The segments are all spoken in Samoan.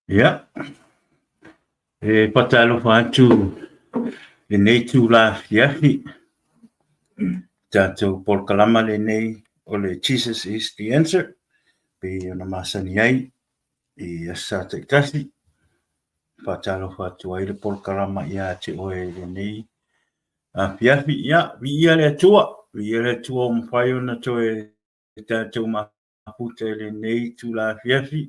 Ia, e faatalofa atu lenei itula afiafi, tatou polokalama lenei o le Jesus is the Answer, pei ona masani ai i Aso Sa taitasi. Faatalofa atu ai le polokalama ia te oe i lenei afiafi. Ia, viia le Atua, viia le Atua ua mafai ona toe tatou mafuta i lenei itula afiafi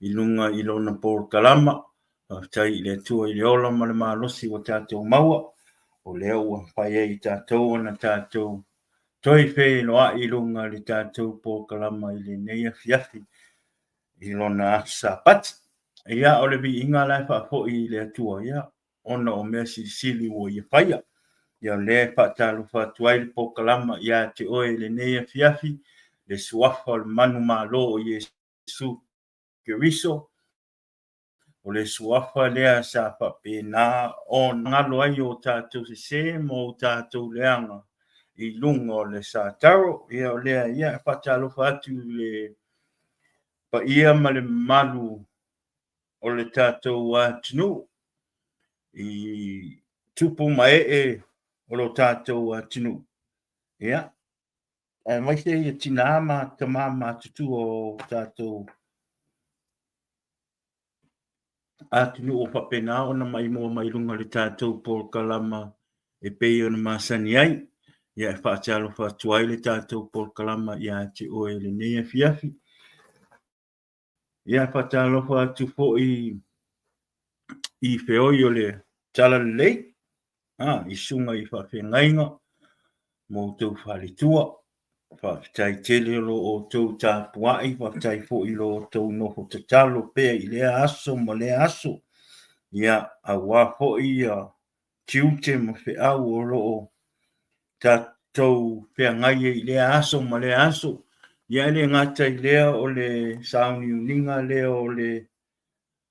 i luga i lona polokalama. Faafetai i le Atua i le ola ma le malosi ua tatou maua, o lea ua mafai ai e tatou ona tatou toe feiloai i luga i le tatou polokalama i lenei afiafi i lona aso Sapati. Ia, o le viiga la e faafoi i le Atua, ia, ona o mea silisili ua ia faia. Ia o lea e faatalofa atu ai le polokalama ia te oe i lenei afiafi, le suafa o le manumalo o Iesu Keriso, o le suafa lea sa faapena ona galo ai o tatou sese ma o tatou leaga i luga o le sataro. Ia o lea ia e faatalofa atu i le paia ma le mamalu o le tatou atunuu i tupu ma ee o lo tatou atunuu. Ia, aemaise ia tinā ma tamā matutua o tatou atunuu o faapena ona maimoa mai luga o le tatou polokalama e pei ona masani ai. Ia e faatalofa atu ai le tatou polokalama ia te oe i lenei afiafi. Ia, faatalofa atu foi i feoi o le Talalelei, i susuga i faafeagaiga ma outou faletua. Faafetai tele o lo outou tapuai, faafetai foi i lo outou nofo tatalo pea i lea aso ma lea aso. Ia, aua foi ia tiute ma feau o lo o tatou feagai ai i lea aso ma lea aso. Ia e le gata i lea o le sauniuniga lea o le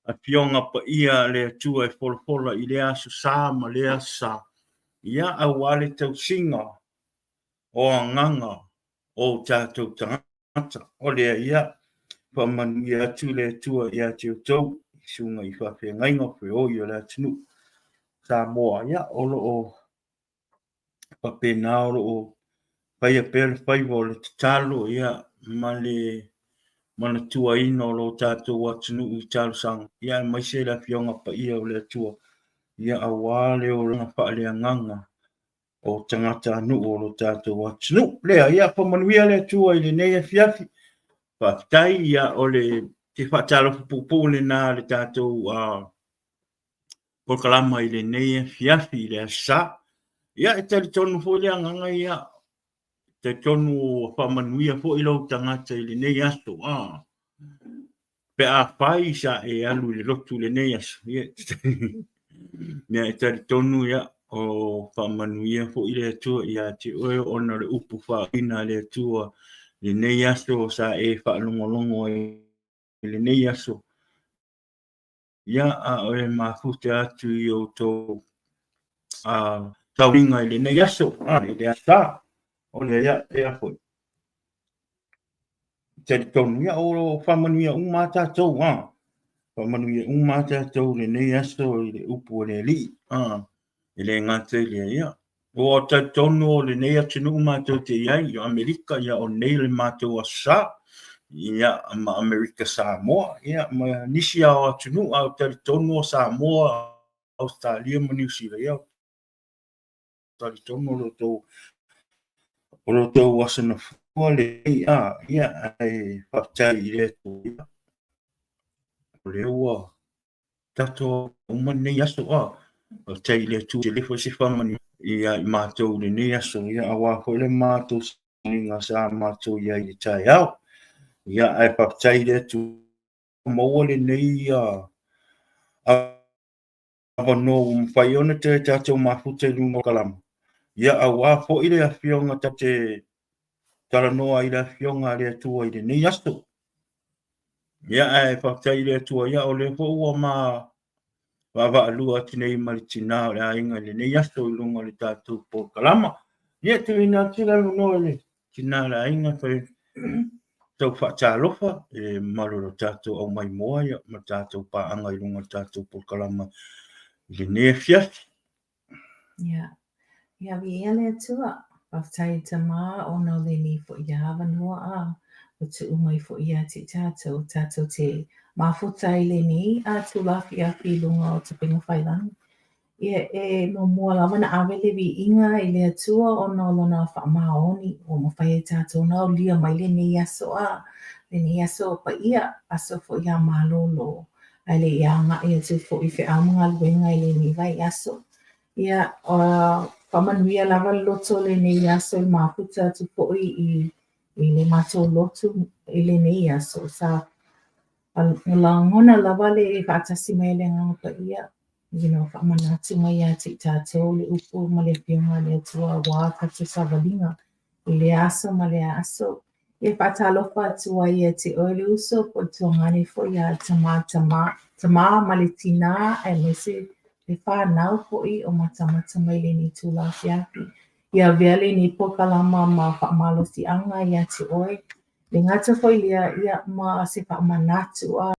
Afioga Paia a le Atua e folafola i lea aso sa ma lea aso sa, ia aua le tausiga o agaga o tatou tagata. O lea ia, faamanuia atu le Atua ia te outou i susuga i faafeagaiga o feoi o le atunuu Samoa, ia o lo o faapena o lo o faia pea le faiva o le tatalo ia ma le manatuaina o lo tatou atunuu i talosaga, ia aemaise le Afioga Paia o le Atua, ia aua le olaga faaleagaga o tagatanuu o lo tatou atunuu. Lea, ia faamanuia le Atua i lenei afiafi. Faafetai, ia o le te faatalofa puupuu lena a le tatou polokalama i lenei afiafi i le Aso Sa. Ia, e talitonu foi le agaga ia, talitonu ua faamanuia foi lou tagata i lenei aso. Ah, pe afai sa e alu i le lotu i lenei aso, ia, ia e talitonu ia, o faamanuia foi le Atua ia te oe ona o le upu faaina a le Atua lenei aso sa e faalogologo ai i lenei aso. Ia, a o e mafuta atu i outou tauiga i lenei aso, i le aso Sa, o lea ia, ea foi. Talitonu, ia, o lo o faamanuia uma a tatou, a. Faamanuia uma a tatou i lenei aso i le upu a le Alii, a. E le gata i lea, ia, Ua talitonu o lenei atunuu matou te i ai, o Amerika, ia o nei le matou Aso Sa, ia, ma Amerika Samoa, ia, ma nisi lava o atunuu, ae ou te talitonu o Samoa, Ausetalia ma Niu Sila, ia, ou te talitonu o lo outou, o lo outou aso nafua lenei, a, ia, ae faafetai i le Atua, ia, o lea ua tatou uma lenei aso, a faafetai i le Atua tele foi se faamanuiaga ia i matou i lenei aso, ia aua foi le matou sauniga sa matou i ai i le taeao. Ia ae faafetai i le Atua maua lenei avanoa ua mafai ona toe tatou mafuta i luga o kalama. Ia aua foi le afioga tatou te talanoa ai i le afioga a le Atua i lenei aso. Ia, ae faafetai i le Atua, ia, o lea foi ua ma vaavaalua atu nei ma le tinā o le aiga i lenei aso i luga o le tatou polokalama. Ia, tuuina atu le avanoa i le tinā o le aiga. Tau faatalofa i le mamalu o le tatou aumaimoa ia ma le tatou paaga i luga o le tatou polokalama i lenei afiafi. Ia, ia viia le Atua. Faafetai e Tama ona o lenei foi avanoa a ua tuu mai foi ia te i tatou, tatou te mafuta ai i lenei itula afiafi i luga o upegatafailagi. Ia, e muamua lava ona ave le viiga i le Atua ona o Lona faamaoni ua mafai ai e tatou ona aulia mai lenei aso a, lenei aso paia, aso foi a malolo, ae le i agai atu foi i feau ma galuega i lenei vaiaso. Ia, faamanuia lava le loto i lenei aso i le mafuta atu foi i i le matou lotu i lenei aso. Sa lagona lava le faatasi mai o le Agaga Paia, you know, faamanatu mai ia te i tatou le upu ma le Afioga a le Atua aua tatou savaliga i lea aso ma lea aso. E faatalofa atu ai ia te oe le uso po o le tuagane foi ia Tama, Tama, Tama ma le Tinā aemaise le fanau foi o matamata mai lenei itula afiafi. Ia avea lenei polokalama ma faamalosiaga ia te oe. Le gata foi lea, ia ma se faamanatu a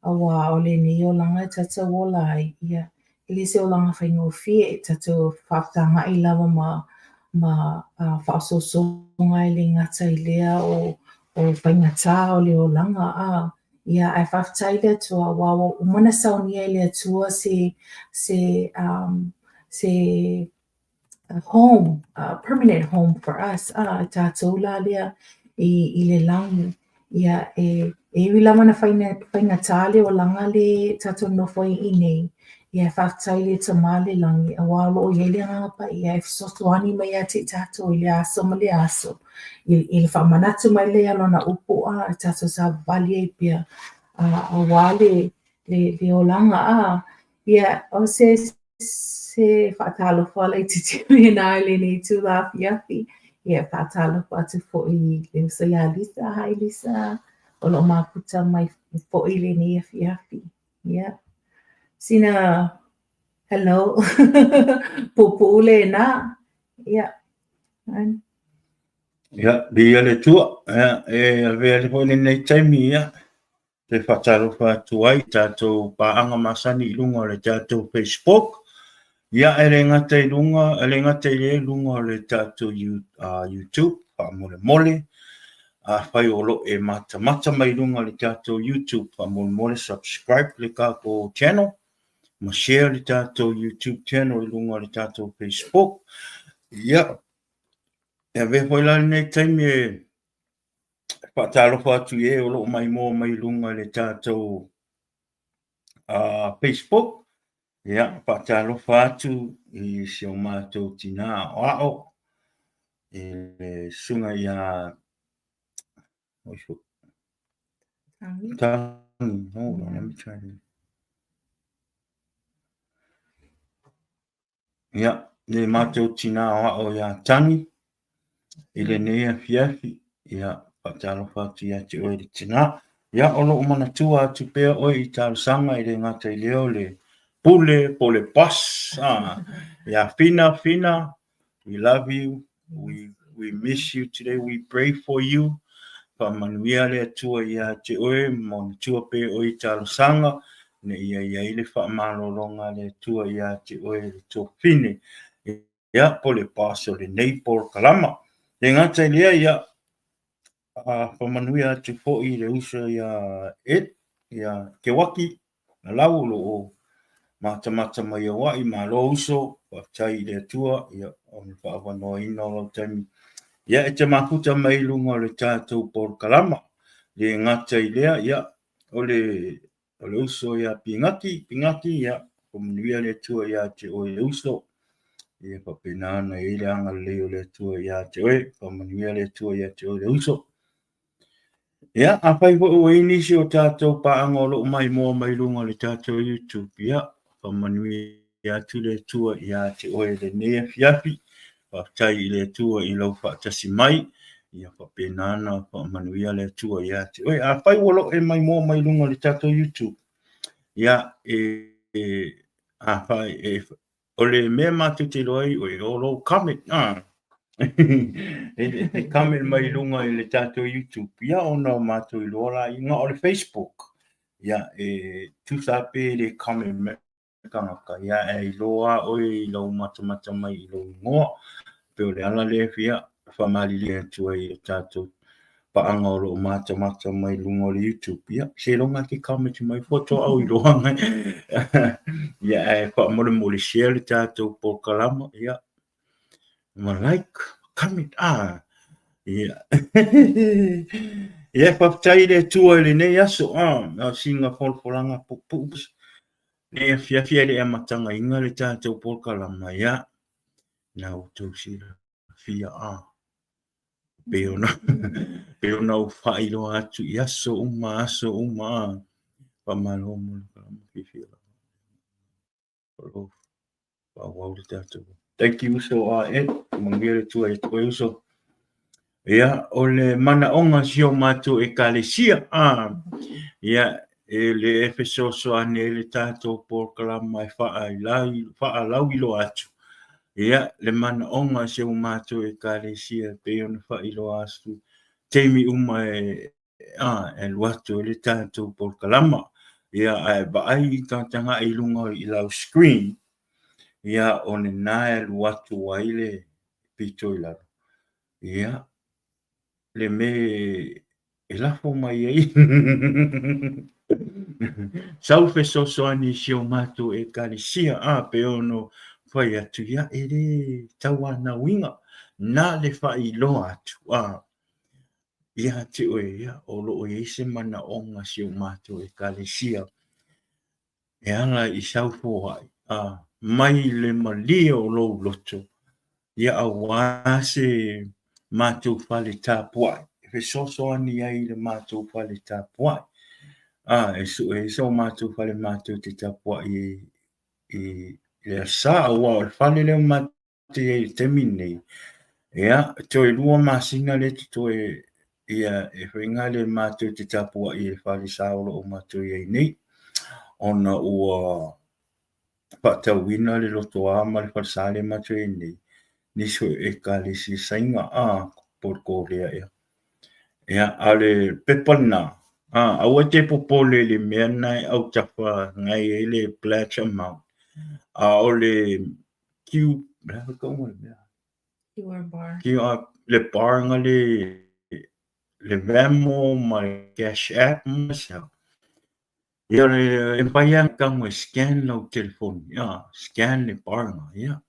Auā o lenei olaga e tatou ola ai, ia, e le se olaga faigofie, tatou faafesagai lava ma ma faaosoosoga e le gata i lea o o faigata o le olaga a, ia ae faafetai i le Atua aua ua uma ona saunia e le Atua se se um se a home, a permanent home for us, a tatou la lea i, i le lagi. Ia, e, e ui lava na faigata le olaga le tatou nofo ai i nei, ia e faafetai i le Tama i le lagi, auā o lo o i ai le Agaga Paia e fesoasoani mai ia te i tatou i lea aso ma lea aso, i, i le faamanatu mai lea o Lona upu a, e tatou savavali ai pea, a, auā le, le, le olaga a. Ia, o se se faatalofa laitiiti lena i lenei itula afiafi. Ia, e faatalofa atu foi i le uso ia Lisa. Hi Lisa, o lo o mafuta mai foi i lenei afiafi. Ia, sina hello puupuu lena. Ia, Ia, viia le Atua. Ia, e avea foi lenei taimi, ia, Te faatalofa atu ai i tatou paaga masani i luga o le tatou Facebook. Ia, e le gata i luga, e le gata i le luga o le tatou YouTube, faamolemole. Afai o lo e matamata mai luga o le tatou YouTube, faamolemole subscribe le tatou channel ma share le tatou YouTube channel i luga o le tatou Facebook. Ia, e avea foi la lenei taimi e faatalofa atu i e o lo o maimoa mai luga i le tatou Facebook. Ia, faatalofa atu i si o matou tinā aoao, i le susuga ia Tangi. Tangi. Hold on, let me try this. Ia, le matou tinā aoao ia Tangi, i lenei afiafi, ia, faatalofa atu ia te oe le tinā. Ia, o lo o manatua atu pea oe i talosaga e le gata i lea o le pule po o le boss, a, ia Whina, Whina, we love you, we, we miss you today, we pray for you. Faamanuia le Atua ia te oe, manatua pea oe i talosaga, ina ia i ai le faamalologa a le Atua ia te oe le tuafafine, ia, po o le boss o lenei polokalama. Le gata i lea, ia, faamanuia atu foi i le uso ia Ed, ia Kewaki, Lalau o lo o matamata mai Hawaii, malo uso, faafetai i le Atua, ia, o le faaavanoaina o lau taimi. Ia, e te mafuta mai i luga o le tatou polokalama. Le gata i lea, ia, o le O le uso ia Pigati, Pigati, ia, faamanuia le Atua ia te oe le uso. Ia faapena ona i ai le agalelei o le Atua ia te oe, faamanuia le Atua ia te oe le uso. Ia, afai foi ua i ai nisi o tatou paaga o lo o maimoa mai luga o le tatou YouTube, ia, faamanuia atu le Atua ia te oe lenei afiafi. Faafetai i le Atua i lou faatasi mai. Ia faapena ona faamanuia le Atua ia te oe. Afai ua lo e maimoa mai luga o le tatou YouTube, ia, e, e, afai, e, o le mea matou te iloa ai, o lou comment, ah. E comment mai i luga i le tatou YouTube, ia ona o matou iloa laia, na o le Facebook, ia e tusa lava pe le comment mai le tagata, ia ae iloa lava oe i lau matamata mai i lou igoa. Pei o le ala lea e faamalilie atu ai i o tatou paaga o lo o matamata mai i luga o le YouTube, ia seiloga e te comment mai faatoa ou iloa mai. Ia ae faamolemole share le tatou polokalama, ia ma like, comment, ah, ia. Ia, faafetai i le Atua i lenei aso, ah, o sina folafolaga puupuu nei afiafi ae le i amatagaina le tatou polokalama, ia, na outou silafia, ah, pei ona, pei ona ou faailoa atu i aso uma, aso uma, ah, faamalo mo le kalama fiafia lava. O lo o faaauau le tatou. Thank you uso a Ed, manuia le Atua ia te oe uso. Ia, o le manaoga o si o matou ekalesia, a, ia, e le e fesoasoani ai le tatou polokalama e faalauiloa atu, ia, le manaoga o si o matou ekalesia e pei ona faailoa atu taimi uma e a, e alu atu ai le tatou polokalama. Ia, ae vaai i tagatagai i luga i lau screen, ia, o lena e alu atu ai le pito i lalo. Ia, le mea e lafo mai ai sau fesoasoani i si o matou ekalesia, a, pei ona fai atu, ia, e le tauanauina, na le faailoa atu, a, Ia te oe ia, o lo o i ai se manaoga si o matou ekalesia e ala i sau foai, a mai le malie o lou loto, ia auā se matou fale tapuai, e fesoasoani ai i le matou fale tapuai, a e sue ai so matou fale matou te tapuai ai i le Aso Sa, aua o le fale lea o te i ai i le taimi lenei, ia, toe 2 masina lea totoe, ia, e faiga le matou te tapuai i le fale sa o lo o matou i ai nei, ona ua faatauina le lotoa ma le falesa lea matou i ai nei, nisi o ekalesia Saina, a, po o le Korea ea. Ia, a o le pepa lena, a, aua e te popole i le mea lena e autafa na e i ai le pledge amount, a o le Q, le a tauga le mea? QR bar. QR, le bar nga le, le Venmo ma le Cash App ma se a. Ia, e mafai lava ona tago e scan lau telefoni, ia, scan le bar nga, ia.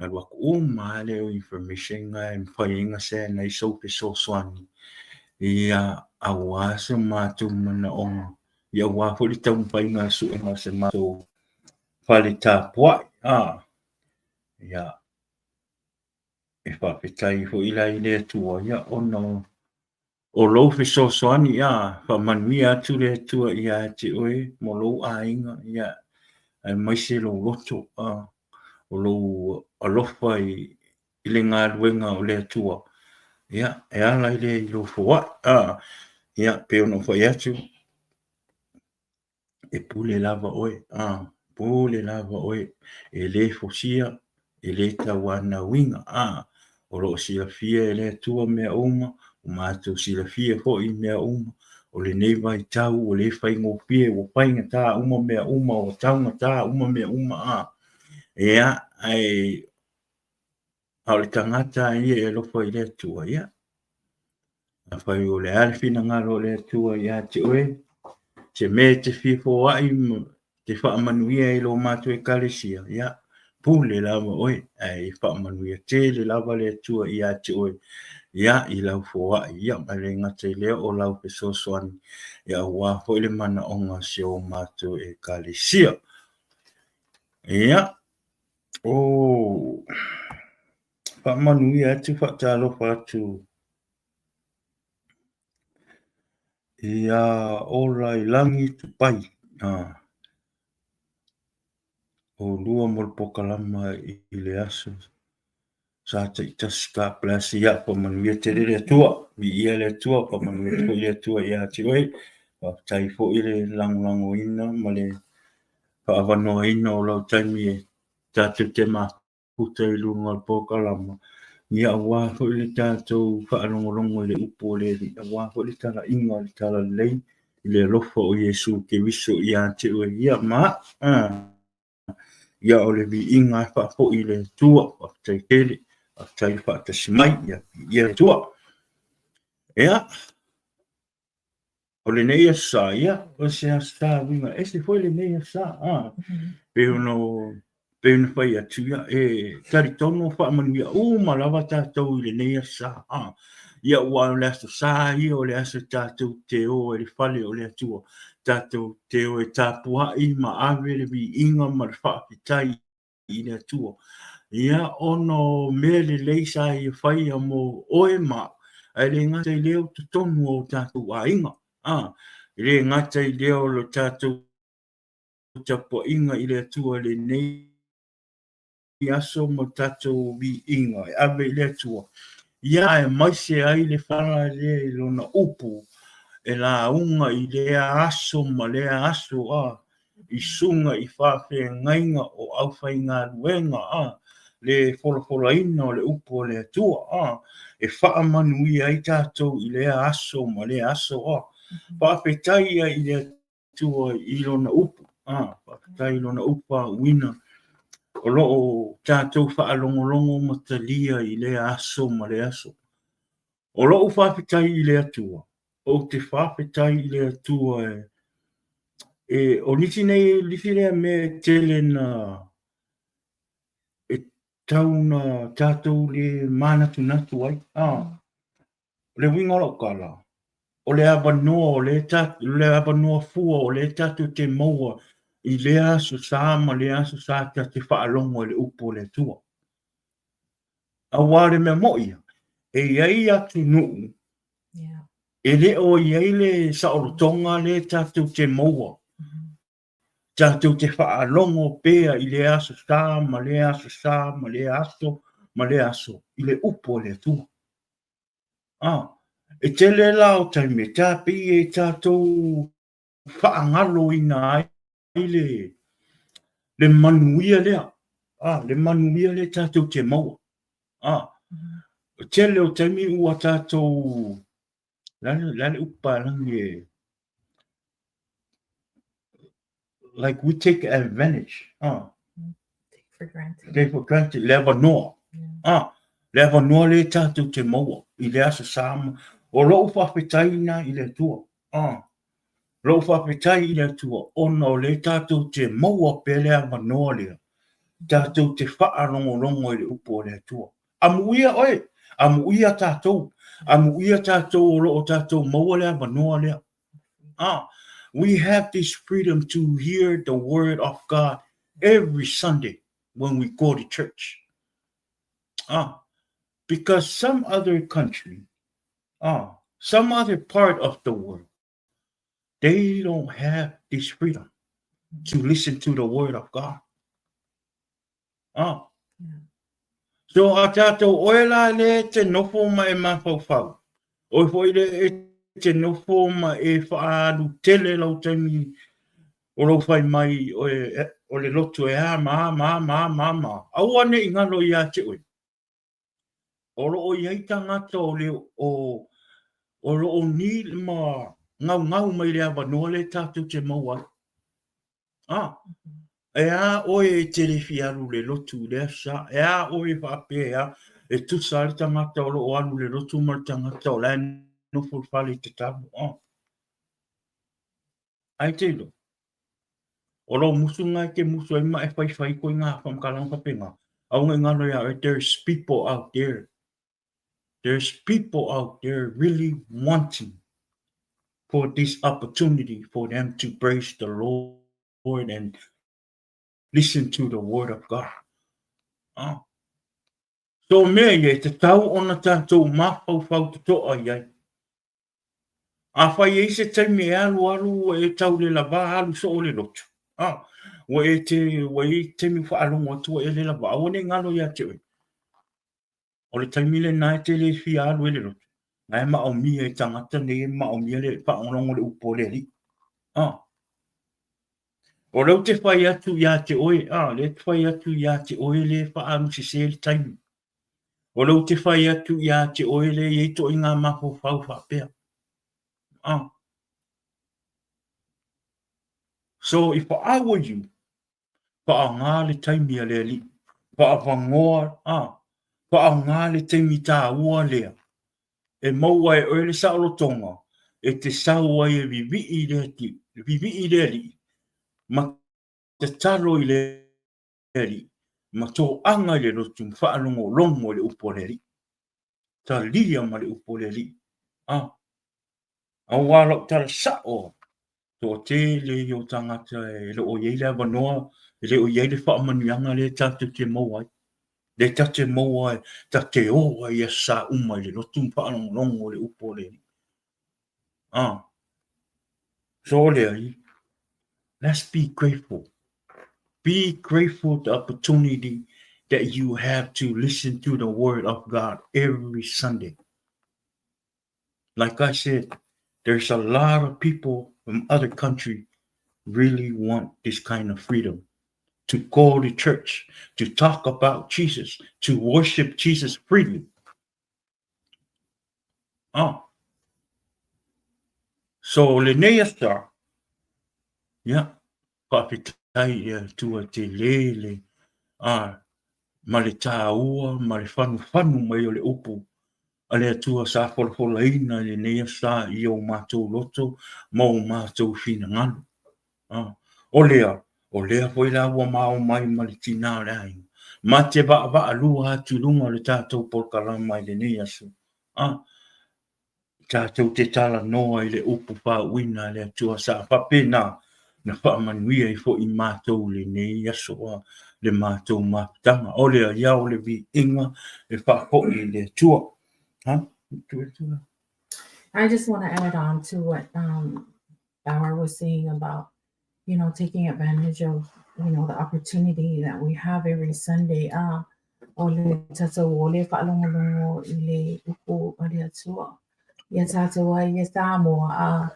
Alu atu uma lava lea o information nga e mafai ai ona send ai sou fesoasoani, ia, aua so matou manaoga, ia aua foi le taumafaiga o le suega o se matou fale tapuai, a, ia, e faafetai foi la i le Atua, ia, ona o lou fesoasoani, ia, faamanuia atu le Atua ia te oe ma lou aiga, ia, aemaise lou loto, a, o lou alofa i le galuega o le Atua, ia, e ala i lea i lou foai, a, ia, pei ona ou fai atu, e pule lava oe, a, pule lava oe, e le fosia, e le tauanauina, a, o lo o silafia e le Atua mea uma, ua matou silafia foi mea uma, o lenei vaitau ua le faigofie, ua faigata uma mea uma, ua taugata uma mea uma, a, ia, ae, a o le tagata ia e alofa i le Atua, ia, afai o le a le finagalo o le Atua ia te oe, se mea e te fia foai ma te faamanuia i lo matou ekalesia, ia, pule lava oe, ae faamanuia tele lava le Atua ia te oe, ia, i lau foai, ia, e le gata i lea o lau fesoasoani, ia, aua foi le manaoga o si o matou ekalesia. Ia, o faamanuia atu, faatalofa atu ia Ola i Lagi Tupai, o lua mo le polokalama i le aso Sa taitasi. God bless. Ia, faamanuia tele le Atua. Viia le Atua, faamanuia foi le Atua ia te oe. Faafetai foi le lagolagoina ma le faaavanoaina o lau taimi e tatou te mafuta i luga o le polokalama. Ia aua foi le tatou faalogologo i le upu o le Alii, aua foi le talaiga o le talalelei i le alofa o Iesu Keriso ia te oe ia ma au. Ia o le viiga e faafoi i le Atua, faafetai tele, faafetai le faatasi mai, ia viia le Atua. Ia, o lenei aso sa, ia, o se aso sa uiga ese foi lenei aso sa, a, pei ona pei ona fai atu, ia, e talitonu faamanuia uma lava tatou i lenei aso sa, a, ia, aua o le aso sa ia o le aso tatou te o ai i le fale o le Atua, tatou te o e tapuai ma ave le viiga ma le faafetai i le Atua. Ia, ona o mea lelei sa ia faia mo oe ma au, ae le gata i lea o totonu o tatou aiga, a, e le gata i lea o le tatou tapuaiga i le Atua i lenei aso ma tatou viiga e ave i le Atua, ia aemaise ai le fala lea i lona upu e lauga i lea aso ma lea aso, a, i suga i faafeagaiga o aufaigaluega, a, le folafolaina o le upu a le Atua, a, e faamanuia ai tatou i lea aso ma lea aso, a. Faafetai ia i le Atua i lona upu, a, faafetai i lona upu faauuina o lo o tatou faalogologo ma talia i lea aso ma lea aso. O lou faafetai i le Atua, ou te faafetai i le Atua e, e o nisi nei, nisi lea mea e tele na e tau na tatou le manatunatu ai. Ah, o le uiga o lau tala, o le avanoa o le ta, le avanoa fua o le tatou te maua i lea aso sa ma lea aso sa ta te faalogo i le upu o le Atua. Aua o le mea moni ia, e i ai atunuu e le o i ai le saolotoga lea tatou te maua, tatou te faalogo pea i lea aso sa ma lea aso sa ma lea aso ma lea aso i le upu a le Atua. Ah, e tele la o taimi e ta pei e tatou faagaloina ai le le manuia lea, ah, le manuia lea tatou te maua. Ah, o tele o taimi ua tatou, le a le upu palagi e, like we take advantage, ah. Take for granted. Take for granted, le avanoa. Ah, le avanoa lea tatou te maua i le aso sa ma, o lou faafetai lena i le Atua. Ah, lou faafetai i le Atua ona o lea tatou te maua pea le avanoa lea, tatou te faalogologo i le upu a le Atua. Amuia oe, amuia tatou, amuia tatou o lo o tatou maua le avanoa lea. Ah, we have this freedom to hear the word of God every Sunday when we go to church. Ah, because some other country, some other part of the world, they don't have this freedom to listen to the word of God. Ah. So a tātou oe la le te nofo ma e mafaufau. Oe foi le e te nofo ma e whaalu tele lau taimi o lou fai mai o, e, o le lotu e a ma a ma a ma a ma a ma. Aua ne i ngalo ia te oe. O lo o i ai tagata o le o o lo o ni ma gaugau mai le avanoa lea tatou te maua ai. A, e a oe e te le fia alu i le lotu i le aso sa, e a oe e faapea e a, e tusa ai le tagata o lo o alu i le lotu ma le tagata o la e nofo i le fale i tatalo. A. Ai te iloa, o lou musu nga e te musu ai ma e whaiwhai koe ngā whamkalanga whapenga. Au ngai ngalo ia oe, there's people out there. There's people out there really wanting for this opportunity for them to praise the Lord and listen to the word of God. Ah. So mea ia, e tatau ona tātou mafaufau totoa i ai. Afai e i ai se taimi e alualu ua e tau le lava alu soo le lotu, a, ua e te, ua i ai taimi ua faalogo atu ua e le lava, aua ne i galo ia te oe. O le taimi lena e te le fia alu ai le lotu, na e maomia e tagata nei e maomia le faalogologo le upu a le Alii. A, o lea ou te fai atu ia te oe, a, lea te fai atu ia te oe le faaalu sese le taimi. O lea ou te fai atu ia te oe le i ai toaiga mafaufau faapea. Ah. So if I were you, faaaoga le taimi a le Alii, faavanoa, ah, faaaoga le taimi taua lea e maua e oe le saolotoga e te sau ai e vivii i le vivii i le Alii ma tatalo i le Alii ma toaga i le lotu ma faalogologo i le upu a le Alii. Talia ma le upu a le Alii. Ah, aua lau tala sao, toatele ia o tagata e le o i ai le avanoa, e le o i ai le faamanuiaga lea tatou te maua ai. Lea tatou te maua ai, tatou te o ai i aso Sa uma i le lotu ma faalogologo i le upu a le Alii. Ah. So o lea, let's be grateful. Be grateful the opportunity that you have to listen to the word of God every Sunday. Like I said, there's a lot of people from other country really want this kind of freedom to go to church, to talk about Jesus, to worship Jesus freely. Oh. So lenei aso, ia, faafetai i le Atua tele le, a, ma le tāua ma le fanufanu mai o le upu a le Atua sa folafolaina i lenei aso sa i o matou loto ma o matou finagalo. A, o lea, o lea foi la ua ma omai ma le tinā o le aiga, ma te vaavaalua atu i luga o le tatou polokalama i lenei aso. A, tatou te talanoa i le upu faauuina a le Atua sa faapena na faamanuia ai foi matou i lenei aso a le matou mafutaga. O lea ia o le viiga e faafoi i le Atua. Ha? I just want to add on to what Bauer was saying about, taking advantage of the opportunity that we have every Sunday. O le tatou o le faalogologo i le upu a le Atua. Ia tatou ai ia Samoa a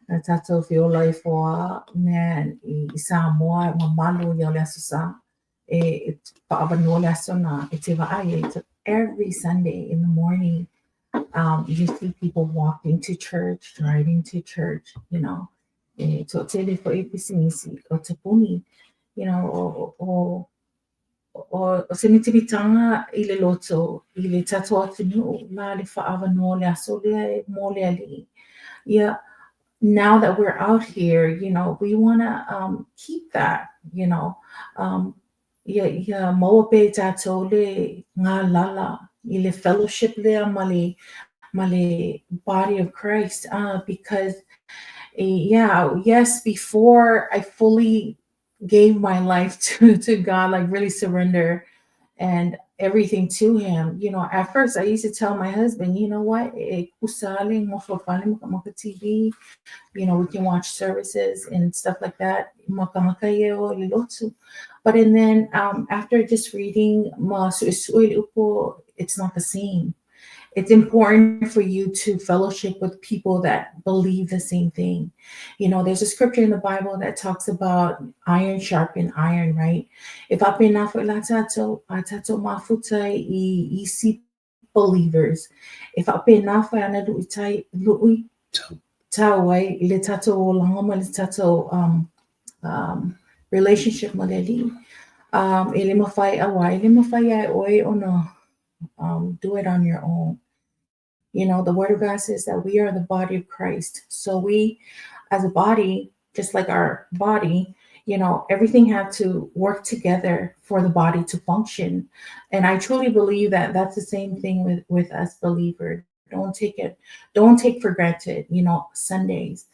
na tatou feola ifo a man i Samoa mamalu ia o le Aso Sa e faaavanoa le aso na e te vaai ai. Every Sunday in the morning, you see people walking to church, driving to church. E toatele foi pisinisi o tapuni, o se mitamitaga i le loto, i le tatou atunuu, la le faaavanoa o le aso lea e mo le Alii. Ia, now that we're out here, we want to keep that. Ia maua pea i tatou le galala i le fellowship lea ma le body of Christ, because yeah, yes, before I fully gave my life to God, like really surrender and everything to him. At first I used to tell my husband, "You know what, e kusale maka TV, we can watch services and stuff like that. But and then after just reading ma it's not the same. It's important for you to fellowship with people that believe the same thing. There's a scripture in the Bible that talks about iron sharpen iron, right? If apena fo la tatou, a tatou mafuta i isi believers, if apena fo ana lui tai lui tau ai le tatou olaga ma le tatou relationship ma le Alii. E le mafai aua, e le mafai ai oe ona do it on your own. The Word of God says that we are the body of Christ. So we, as a body, just like our body, everything had to work together for the body to function. And I truly believe that that's the same thing with us believers. Don't take for granted, Sundays.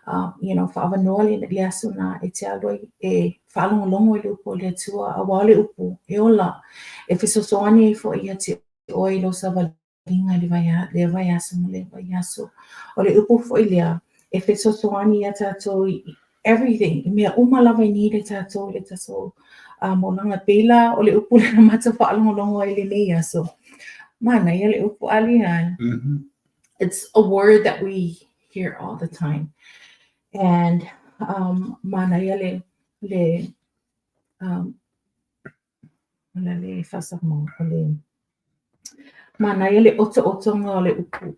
Faaavanoa le aso na e te alu ai e faalogologo i le upu o le Atua, aua o le upu e ola. E fesoasoani ai foi ia te oe i lou savaliga i le lea vaiaso ma lea vaiaso. O le upu foi lea, e fesoasoani ia tatou i everything, i mea uma lava i nei le tatou olaga. Pei la o le upu lea na matou faalogologo ai lenei aso. Manaia le upu alihan. It's a word that we hear all the time. And manaia le le wala le faasamoa o le Manaia le otootoga o le upu.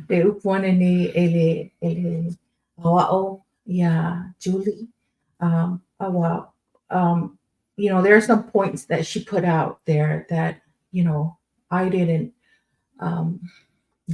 Le upu ananei e le e le aoao iā Julie. Auā there are some points that she put out there that I didn't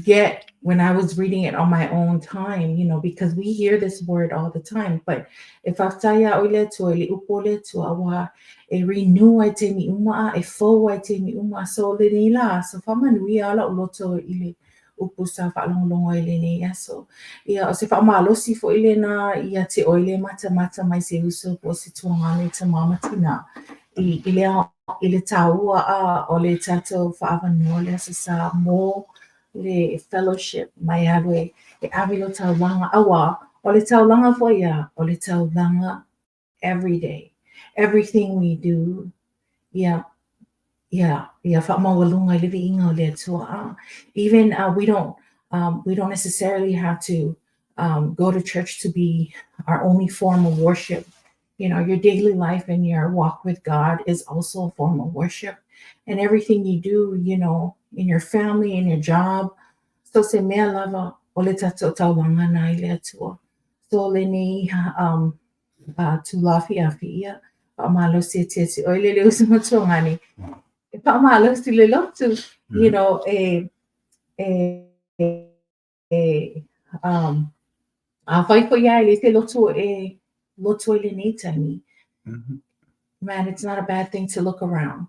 get when I was reading it on my own time, because we hear this word all the time. But e faafetai iā oe le Atua i le upu o le Atua, auā e renew ai taimi uma a e fou ai taimi uma. So lenei la aso, faamanuia la'u loto i le upu sa faalogologo ai lenei aso. Ia, o se faamalosi foi lena ia te oe le matamata mai se uso po o se tuagane, tamā ma tinā i le i le tāua a o le tatou faaavanoa le Aso Sa mo le fellowship ma e alu e ave lo taulaga auā o le taulaga foi ia o le taulaga every day everything we do ia ia ia faamaualuga i le viiga o le Atua a even we don't necessarily have to go to church to be our only form of worship. Your daily life and your walk with God is also a form of worship. And everything you do in your family, in your job. So se mea lava o le tatou taulaga na i le Atua. So lenei itula afiafi ia faamalosi atu ia te oe le le uso ma tuagane. E faamalosi le lotu, e e e afai foi ia e leai se lotu e lotu ai lenei taimi. Man, it's not a bad thing to look around.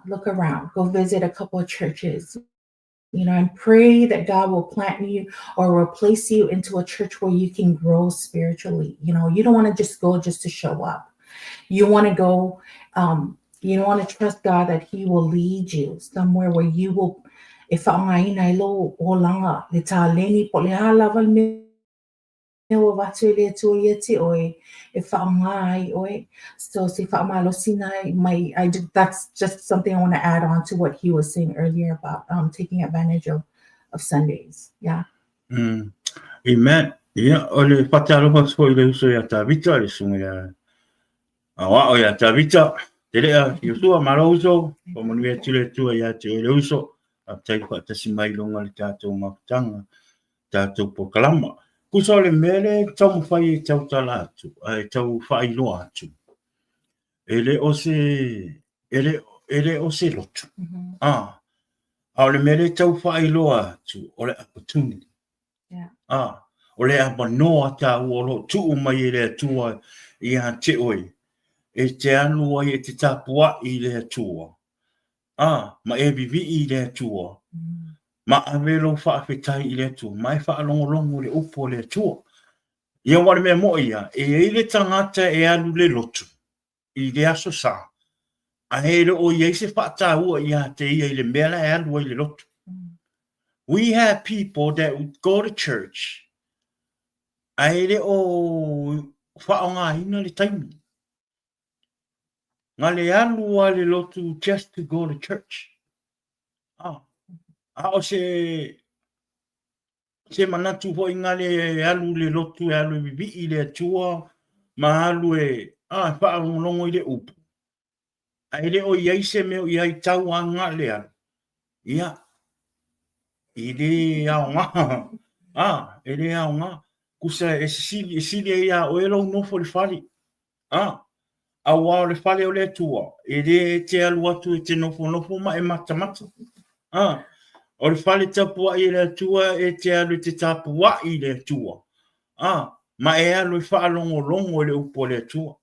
Look around. Go visit a couple of churches and pray that God will plant you or will place you into a church where you can grow spiritually. You don't want to just go just to show up. You want to go, you want to trust God that He will lead you somewhere where you will e faaaogaina ai lou olaga le taleni po o le a lava le mea ua avatu e le Atua ia te oe e faaaoga ai oe. So se faamalosi na mai I that's just something I want to add on to what he was saying earlier about taking advantage of Sundays. Yeah. Amen. Ia, o le faatalofa atu foi i le uso ia Tavita, le susuga ia Aoao ia Tavita, te lea Iosua, malo uso, faamanuia atu le Atua ia te oe le uso, faafetai le faatasi mai i luga o le tatou mafutaga, tatou polokalama. Tusa o le mea lea e taumafai e tautala atu, e tau faailoa atu, e le o se, e le o se lotu. Ah, a o le mea lea e tau faailoa atu, o le opportunity. Ah, o le avanoa tāua o lo o tuu mai e le Atua ia te oe, e te alu ai e te tapuai i le Atua. Ah, ma e vivii i le Atua. Ma ave lou faafetai i le Atua, ma e faalogologo i le upu a le Atua. Ia aua o le mea moi ia, e i ai le tagata e alu le lotu i le Aso Sa, ae e le o i ai se faataua ia te ia i le mea la e alu ai le lotu. We have people that would go to church ae le o faaaogaina le taimi. Na le alu a le lotu just to go to church. Ah, a o se se manatu foi na le alu le lotu e alu e vivii i le Atua ma alu e ah, e faalogologo i le upu. Ae le o i ai se mea o i ai tau a nga le alu. Ia, e le aoga. Ah, e le aoga. Kusa e sili, e sili ai iā oe lou nofo i le fale. Ah, auā o le fale o le Atua, e le e te alu atu e te nofonofo ma e matamata. Ah, o le fale tapuai e le Atua e te alu e te tapuai i le Atua. Ah, ma e alu e faalogologo i le upu a le Atua.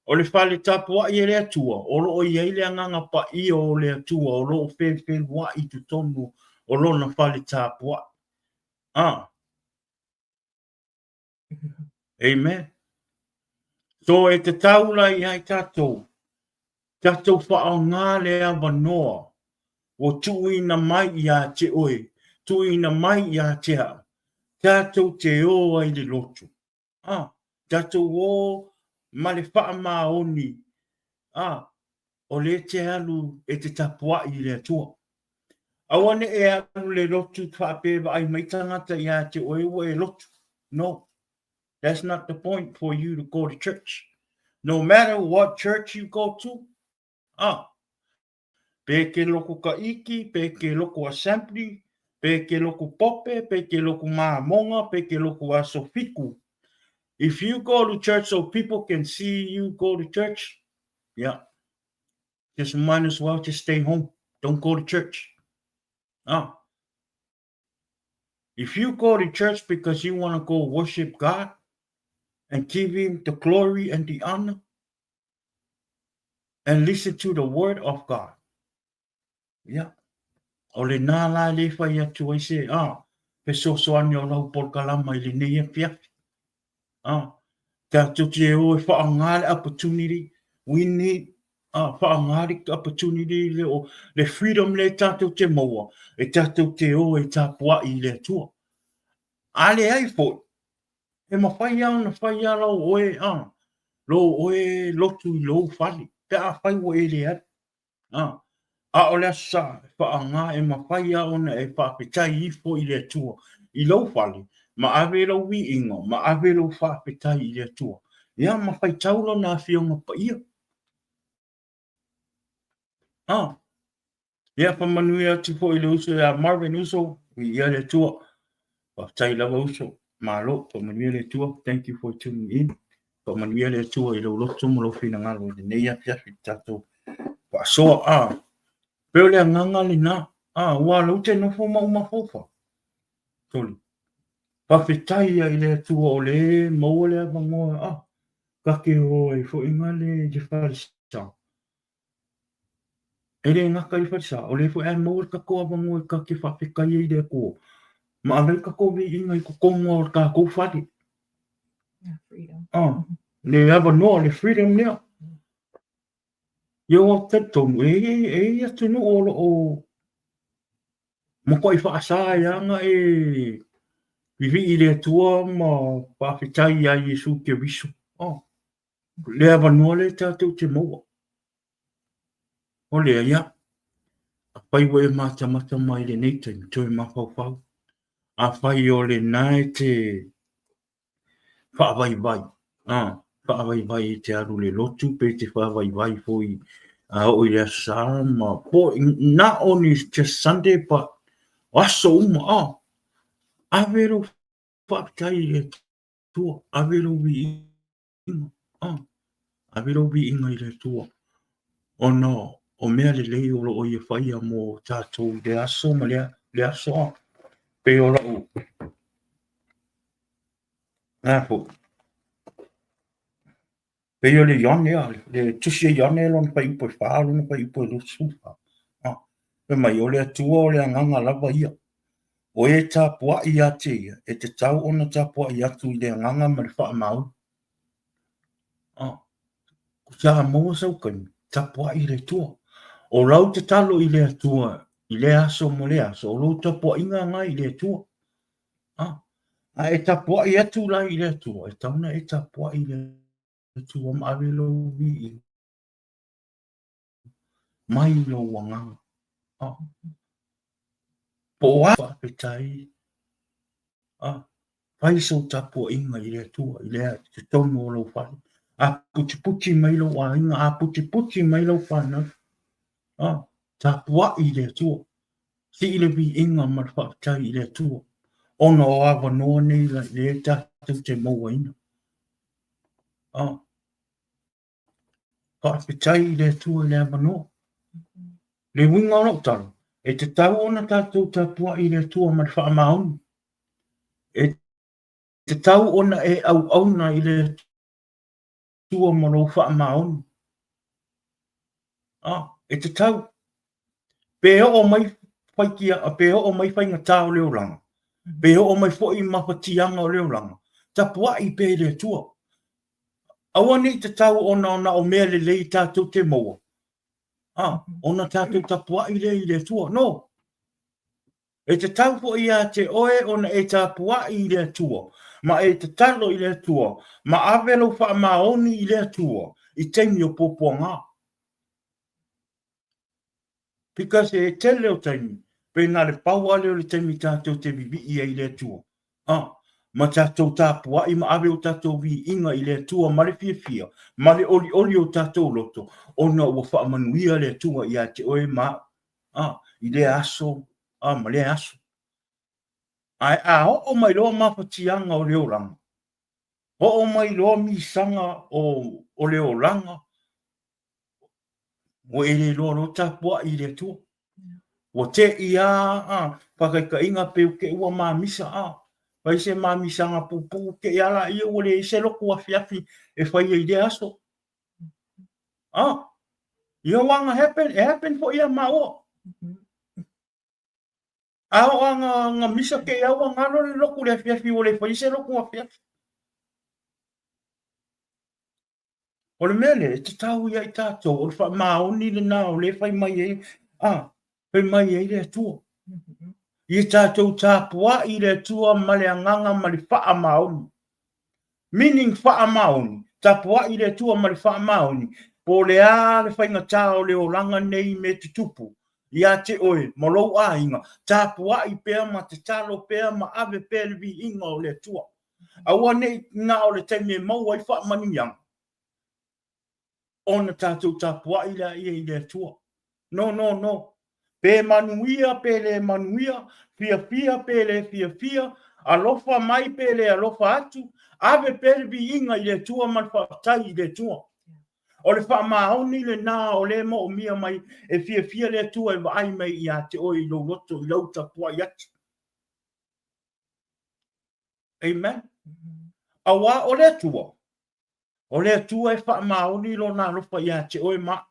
O le fale tapuai e le Atua, o lo o i ai le Agaga Paia o le Atua o lo o felufeluaʻi i totonu o lona fale tapuai. Ah. Amen. So e tatau la ia i tatou, tatou faaaoga le avanoa ua tuuina mai ia te oe, tuuina mai ia te au, tatou te o ai i le lotu. Ah, tatou o ma le faamaoni, ah, o lea e te alu e te tapuai i le Atua. Aua ne i e alu le lotu faapea e vaai mai tagata ia te oe ua e lotu. No. That's not the point for you to go to church. No matter what church you go to, ah, Pe e te loku Kaʻiki, pe e te loku Assembly, pe e te loku Pope, pe e te loku Mamoga, pe e te loku Aso Fiku. If you go to church so people can see you go to church, yeah, just might as well just stay home. Don't go to church. Ah. If you go to church because you want to go worship God and give him the glory and the honor and listen to the word of God, yeah. O le nā la le whai atu ai se, ah, fesoasoani o lau polokalama i lenei afiafi. Ah, tātou te o e whaangā le opportunity, we need ah, whaangā le opportunity le, o, le freedom le tātou te maua, e tātou te o e tāpua'i i le Atua. A le ai foi, e mawhai a ona whai a lau oe, ah, lo oe lotu i lou fale, pe a whai ua e le ai. Ā, ʻaʻole aso sa e faʻagā e mafai a ona e faafetai ifo i le Atua i lou fale, ma ave lou viiga, ma ave lou faafetai i le Atua. Ia, ma faitau lona Afioga Paia. Ā, ia faamanuia atu foi i le uso iā Marvin Uso, viia le Atua. Faafetai lava uso. Malo, faamanuia le Atua. Thank you for tuning in. Faamanuia le Atua i lou loto ma lou finagalo i lenei afiafi i tatou faasoa. A, pei o le agaga lena. A, ua lou te nofo ma ou mafaufau. Toli. Faafetai ia i le Atua o le maua le avanoa. A, kake o ai foi ngā le i falesa. E le gata i falesa, o le foi ae maua le tatou avanoa e ta te faafetai ai i le Atua. Ma ave le tatou viiga i totonu o le tatou fale. Yeah, freedom. Ah, le avanoa, le freedom lea. Ia ua talitonu, e i e i atunuu o loo matuai faasa ai lava ona e vivii i le Atua ma faafetai ia Iesu Keriso. Oh. Le avanoa lea tatou te maua. O lea ia, afai ua e matamata mai i lenei taimi, toe mafaufau. Afai o lena e te faavaivai, faavaivai e te alu i le lotu pe te faavaivai foi a oo i le Aso Sa ma po, not only just Sunday but aso uma, ave lou faafetai i le Atua, ave lou viiga, ave lou viiga i le Atua, ona o mea lelei o loo ia faia mo tatou i le aso ma le aso, pei o lau lea foi, pei o le Ioane, le Tusi a Ioane lona fuaiupu e 4 lona fuaiupu e 24, fai mai, o le Atua o le agaga lava ia, o e tapuai ia te ia, e tatau ona tapuai atu i le agaga ma le faamaoni. Sa maua sau taimi, tapuai i le Atua. O lau tatalo i le Atua i lea aso ma lea aso, o lou tapuaiga lena i le Atua. A e tapuai atu la i le Atua, e tatau ona e tapuai i le Atua ma ave lou viiga mai lou agaga. Po o a faafetai, fai sou tapuaiga i le Atua i lea totonu o lou fale. A putiputi mai lou aiga, a putiputi mai lau fanau, tapuai i le Atua. Sii le viiga ma le faafetai i le Atua, ona o avanoa nei lea tatou te mauaina. Faafetai i le Atua i le avanoa. Le uiga o lau tala, e tatau ona tatou tapuai i le Atua ma le faamaoni. E tatau ona e auauna i le Atua ma lou faamaoni. E tatau. Pe oo mai faitia, pe oo mai faigata o le olaga, pe oo mai foi mafatiaga o le olaga, tapuai pea i le Atua. Aua ne i tatau ona na o mea lelei tatou te maua, ona tatou tapuai lea i le Atua. No. E tatau foi ia te oe ona e tapuai i le Atua, ma e tatalo i le Atua, ma ave lou faamaoni i le Atua i taimi o puapuaga. Because e tele o taimi, pe na le pau lava lea o le taimi tatou te vivii ai i le Atua. Ma tatou tapuai ma ave o tatou viiga i le Atua ma le fiafia ma le olioli o tatou loto, ona ua faamanuia le Atua ia te oe ma au, a, i lea aso, a, ma lea aso. Ae a oo mai loa mafatiaga o le olaga, oo mai loa misaga o, o le olaga, ua e le iloa loa tapuai i le Atua. Ua te'i a, a, faataitaiga pe te ua mamisa a, fai se mamisaga puupuu te i a laia ua leai se lotu afiafi e faia i lea aso. A, ia ua happen, e happen foi ia maua. A oo a nga, nga misa te i a ua galo le lotu le afiafi ua le faia se lotu afiafi. O le mea lea, e tatau ia i tatou, o le faamaoni lena o lea e fai mai ai, a, fai mai ai le Atua. Ia tatou tapuai i le Atua ma le agaga ma le faamaoni. Meaning faamaoni, tapuai i le Atua ma le faamaoni, po o le a le faigata o le olaga nei i mea tutupu ia te oe ma lou aiga, tapuai pea ma tatalo pea ma ave pea le viiga o le Atua. Aua ne i na o le taimi e maua ai faamanuiaga, ona tatou tapuai laia i le Atua. No, no, no. Pe manuia, pe le manuia, fiafia pe le fiafia, alofa mai pe le alofa atu, ave pea le viiga i le Atua ma le faafetai i le Atua. O le faamaoni lena o lea e moomia mai e fiafia le Atua e vaai mai ia te oe i lou loto, i lau tapuai atu. Amen. Auā o le Atua, o le Atua e faamaoni lona alofa ia te oe ma au.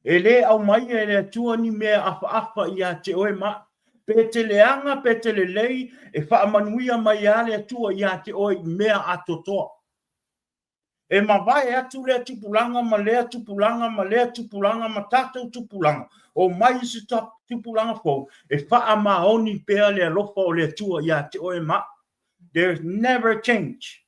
E lē aumaia e le Atua ni mea afaafa ia te oe ma au. Pe te leaga pe te lelei, e faamanuia mai a le Atua ia te oe i mea atoatoa. E mavae atu lea tupulaga ma lea tupulaga ma lea tupulaga ma tatou tupulaga, omai i se tupulaga fou, e faamaoni pea le alofa o le Atua ia te oe ma au. There is never a change.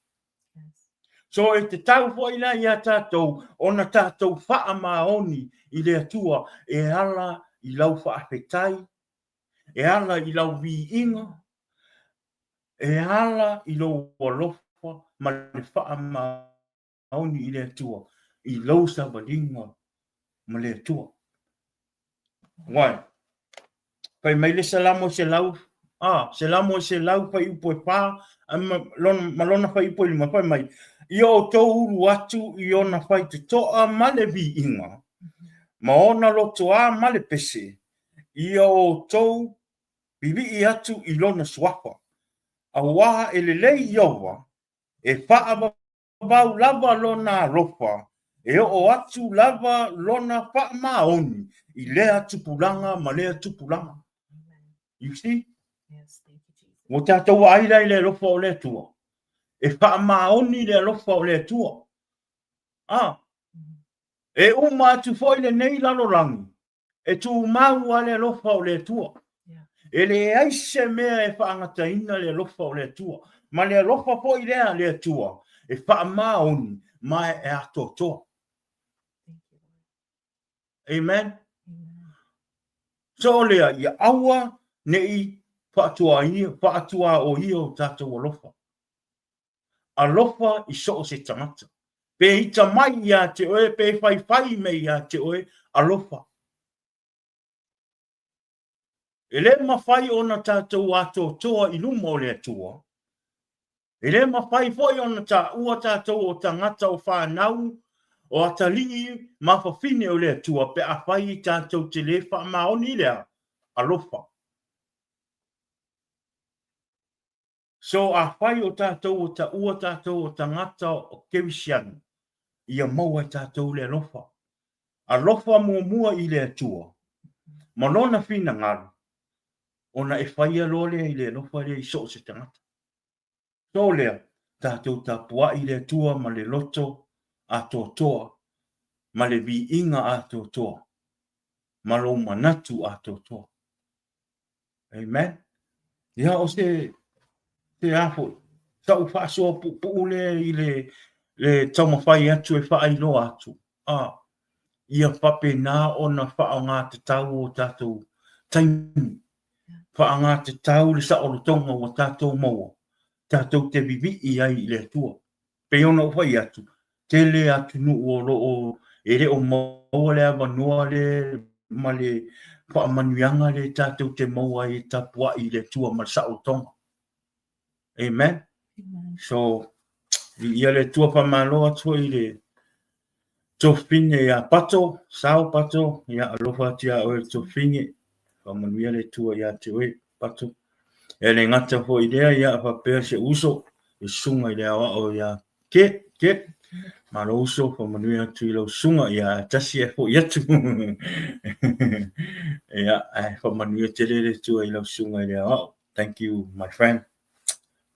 So e tatau foi la ia tatou ona tatou faamaoni i le Atua e ala i lau faafetai, e ala i lau viiga, E ala i lou alofa ma le faamaoni i le Atua, i lou savaliga ma le Atua. Wai, fai mai le Salamo e 100, a, Salamo e 100 fuaiupu e 4, ma lona, ma lona fuaiupu e 5, fai mai, Ia outou ulu atu i ona faitotoa ma le viiga, ma ona lotoa ma le pese, ia outou Vivii atu i lona suafa, auā e lelei Ieova, e faavavau lava lona alofa, e oo atu lava lona faamaoni i lea tupulaga ma lea tupulaga. You see? Ua tatou vaai la i le alofa o le Atua. E faamaoni le alofa o le Atua. Ah, e uma atu foi lenei lalolagi, E tumau a le alofa o le Atua. E leai se mea e faagataina le alofa o le Atua. Ma le alofa foi lea a le Atua e faamaoni ma e atoatoa. Amen. So o lea, ia aua ne i faatuaoia o tatou alofa. Alofa i so o se tagata. Pe ita mai ia te oe, pe faifai mai ia te oe, alofa. E le mafai ona tatou atoatoa i luma o le Atua. E le mafai foi ona taua tatou o tagata o fanau, o atalii ma fafine o le Atua pe afai tatou te le faamaoni i le a? Alofa. So afai o tatou o taua tatou o tagata o kerisiano, ia maua e tatou le alofa. Alofa muamua i le Atua ma Lona finagalo, ona e faia loa lea i le alofa lea i so o se tagata. So lea, tatou tapuai i le Atua ma le loto atoatoa, ma le viiga atoatoa, ma lou manatu atoatoa. Amen. Ia, o se, se a foi, sa'u faasoa puupuu lea i le, le taumafai atu e faailoa atu, a, ia faapena ona faaaogatatau o tatou taimi, faaaogatatau le saolotoga ua tatou maua. tatou te vivii ai i le Atua. Pei ona ou fai atu, tele atunuu o lo o e le o maua le avanoa lea ma le faamanuiaga lea tatou te maua ai e tapuai i le Atua ma le saolotoga. Amen. Amen. So, viia le Atua, faamalo atu foi i le Tofine ia Pato, sao Pato, ia alofa atu ia oe le Tofine, faamanuia le Atua ia te oe Pato. E le gata foi lea, ia faapea se uso, le susuga i le aoao ia Ke, Ke, malo uso, faamanuia atu i lau susuga, ia tasi e foi atu. Ia, ae faamanuia tele le Atua i lau susuga i le aoao. Thank you my friend.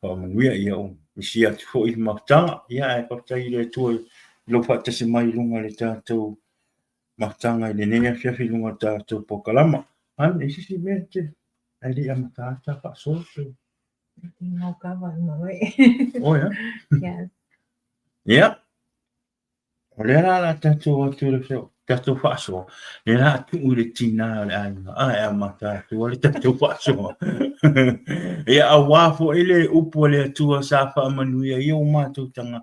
Faamanuia, ia o misi atu foi le mafutaga. Ia ae faafetai i le Atua i lou faatasi mai i luga o le tatou mafutaga i lenei afiafi i luga o le tatou polokalama. An, e sisi mea te, ae le i amata ata faasoa pe. Ngau kava i mo e. Oh, yeah. Yes. Yeah. O lea la la tatou atu le feo, tatou faasoa, lea la tuu i le tinā o le aiga, a e amata atu le tatou faasoa. Ia auā foi le upu a le Atua sa faamanuia ai o matou tanga,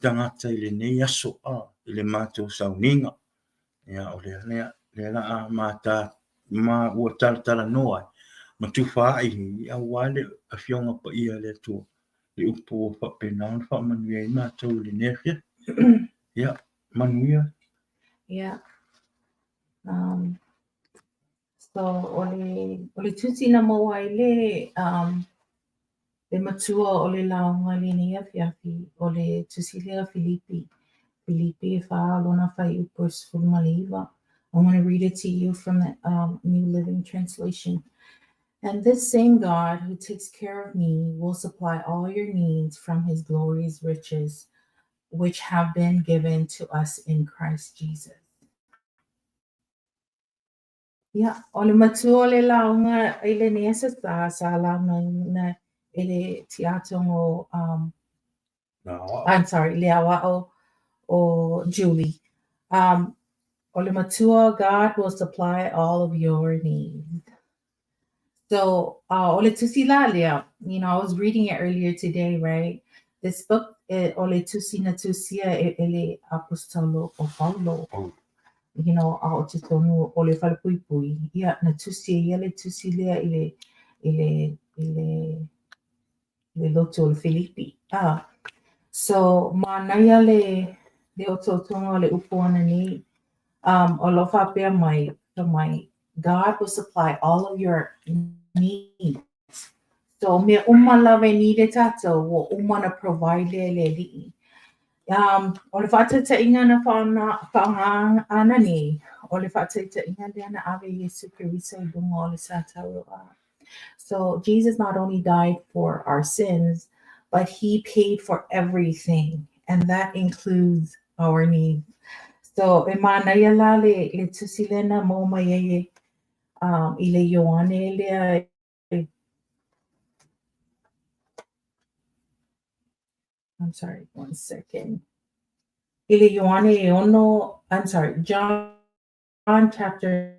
tagata i lenei aso, a, i le matou sauniga. Ia, o lea, lea, lea la a mata, ma ua talatalanoa ai, ma tufa ai, auā le Afioga Paia a le Atua. Le upu ua faapena ona faamanuia ai matou i lenei afiafi. Ia, manuia. Yeah. So, o le, o le tusi na maua ai le, le matua o le lauga i lenei afiafi, o le tusi lea Filipi. Filipi e 4 lona fuaiupu e 19. I want to read it to you from the New Living Translation. And this same God who takes care of me will supply all your needs from his glorious riches, which have been given to us in Christ Jesus. Ia, o le matua o le lauga i lenei aso sa, sa laugaina e le tiakono, I'm sorry, le aoao o Julie. O le matua, God will supply all of your needs. So, o le tusi la lea, I was reading it earlier today, right? This book, eh, o le tusi na tusia e, e le apostolo o Paulo. Oh. A o te tonu o le whalepuipui. Ia, na tusi e ia le tusi lea i le, i le, i le, le lotu o le Filipi. Ah. So, manaia le, le otootoga o le upu ana nei. O lo faapea mai, fa mai, God will supply all of your needs. So, mea uma lava e need e tātou, ua uma na provide lea e le Alii. O le faataitaiga na whaanga ana nei, o le faataitaiga lea na ave Iesu Keriso i lunga o le satauro. So Jesus not only died for our sins, but he paid for everything, and that includes our needs. So e manaia la le, le tusi lea na maua mai ai e, i le Ioane lea e, I'm sorry, one second. I le Ioane e ono, I'm sorry, John chapter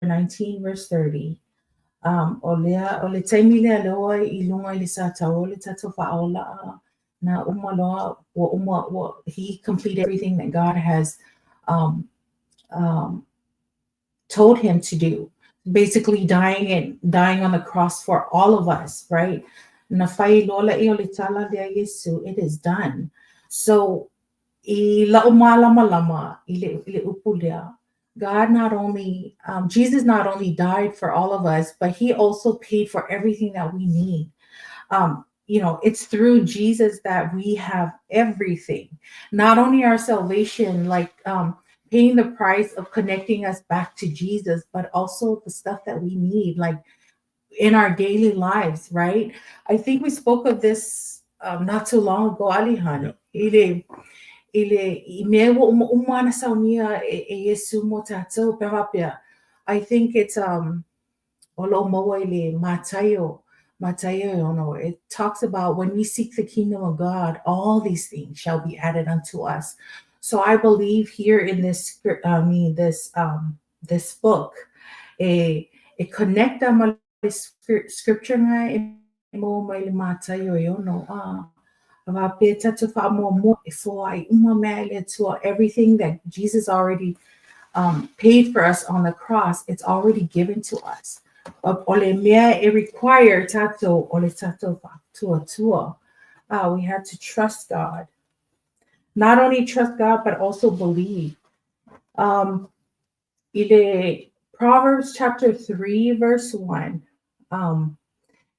19 verse 30. O lea, o le taimi lea loa i lunga i le satauro le tatou faaola na uma loa, ua uma, ua, he completed everything that God has told him to do. Basically dying and dying on the cross for all of us, right? Na fai loa lea o le tala lea Iesu, it is done. So, i la'u malamalama i le, i le upu lea, God not only, Jesus not only died for all of us, but he also paid for everything that we need. It's through Jesus that we have everything. Not only our salvation, like paying the price of connecting us back to Jesus, but also the stuff that we need, like in our daily lives, right? I think we spoke of this not too long ago, Alihan. I le, i le, i mea ua uma uma ana saunia e, e Iesu mo tātou, pe wapea. I think it's, o lo maua i le Mataio, Mataio e ono, it talks about when we seek the kingdom of God, all these things shall be added unto us. So I believe here in this, I mean, this book, e, e connecta ma le scripture nga e. maua mai le Mataio e ono, a faapea tatou faamuamua e foai uma mea e le Atua, everything that Jesus already paid for us on the cross, it's already given to us. But o le mea e require tatou, o le tatou faatuatua. We have to trust God. Not only trust God, but also believe. I le Proverbs chapter 3, verse 1,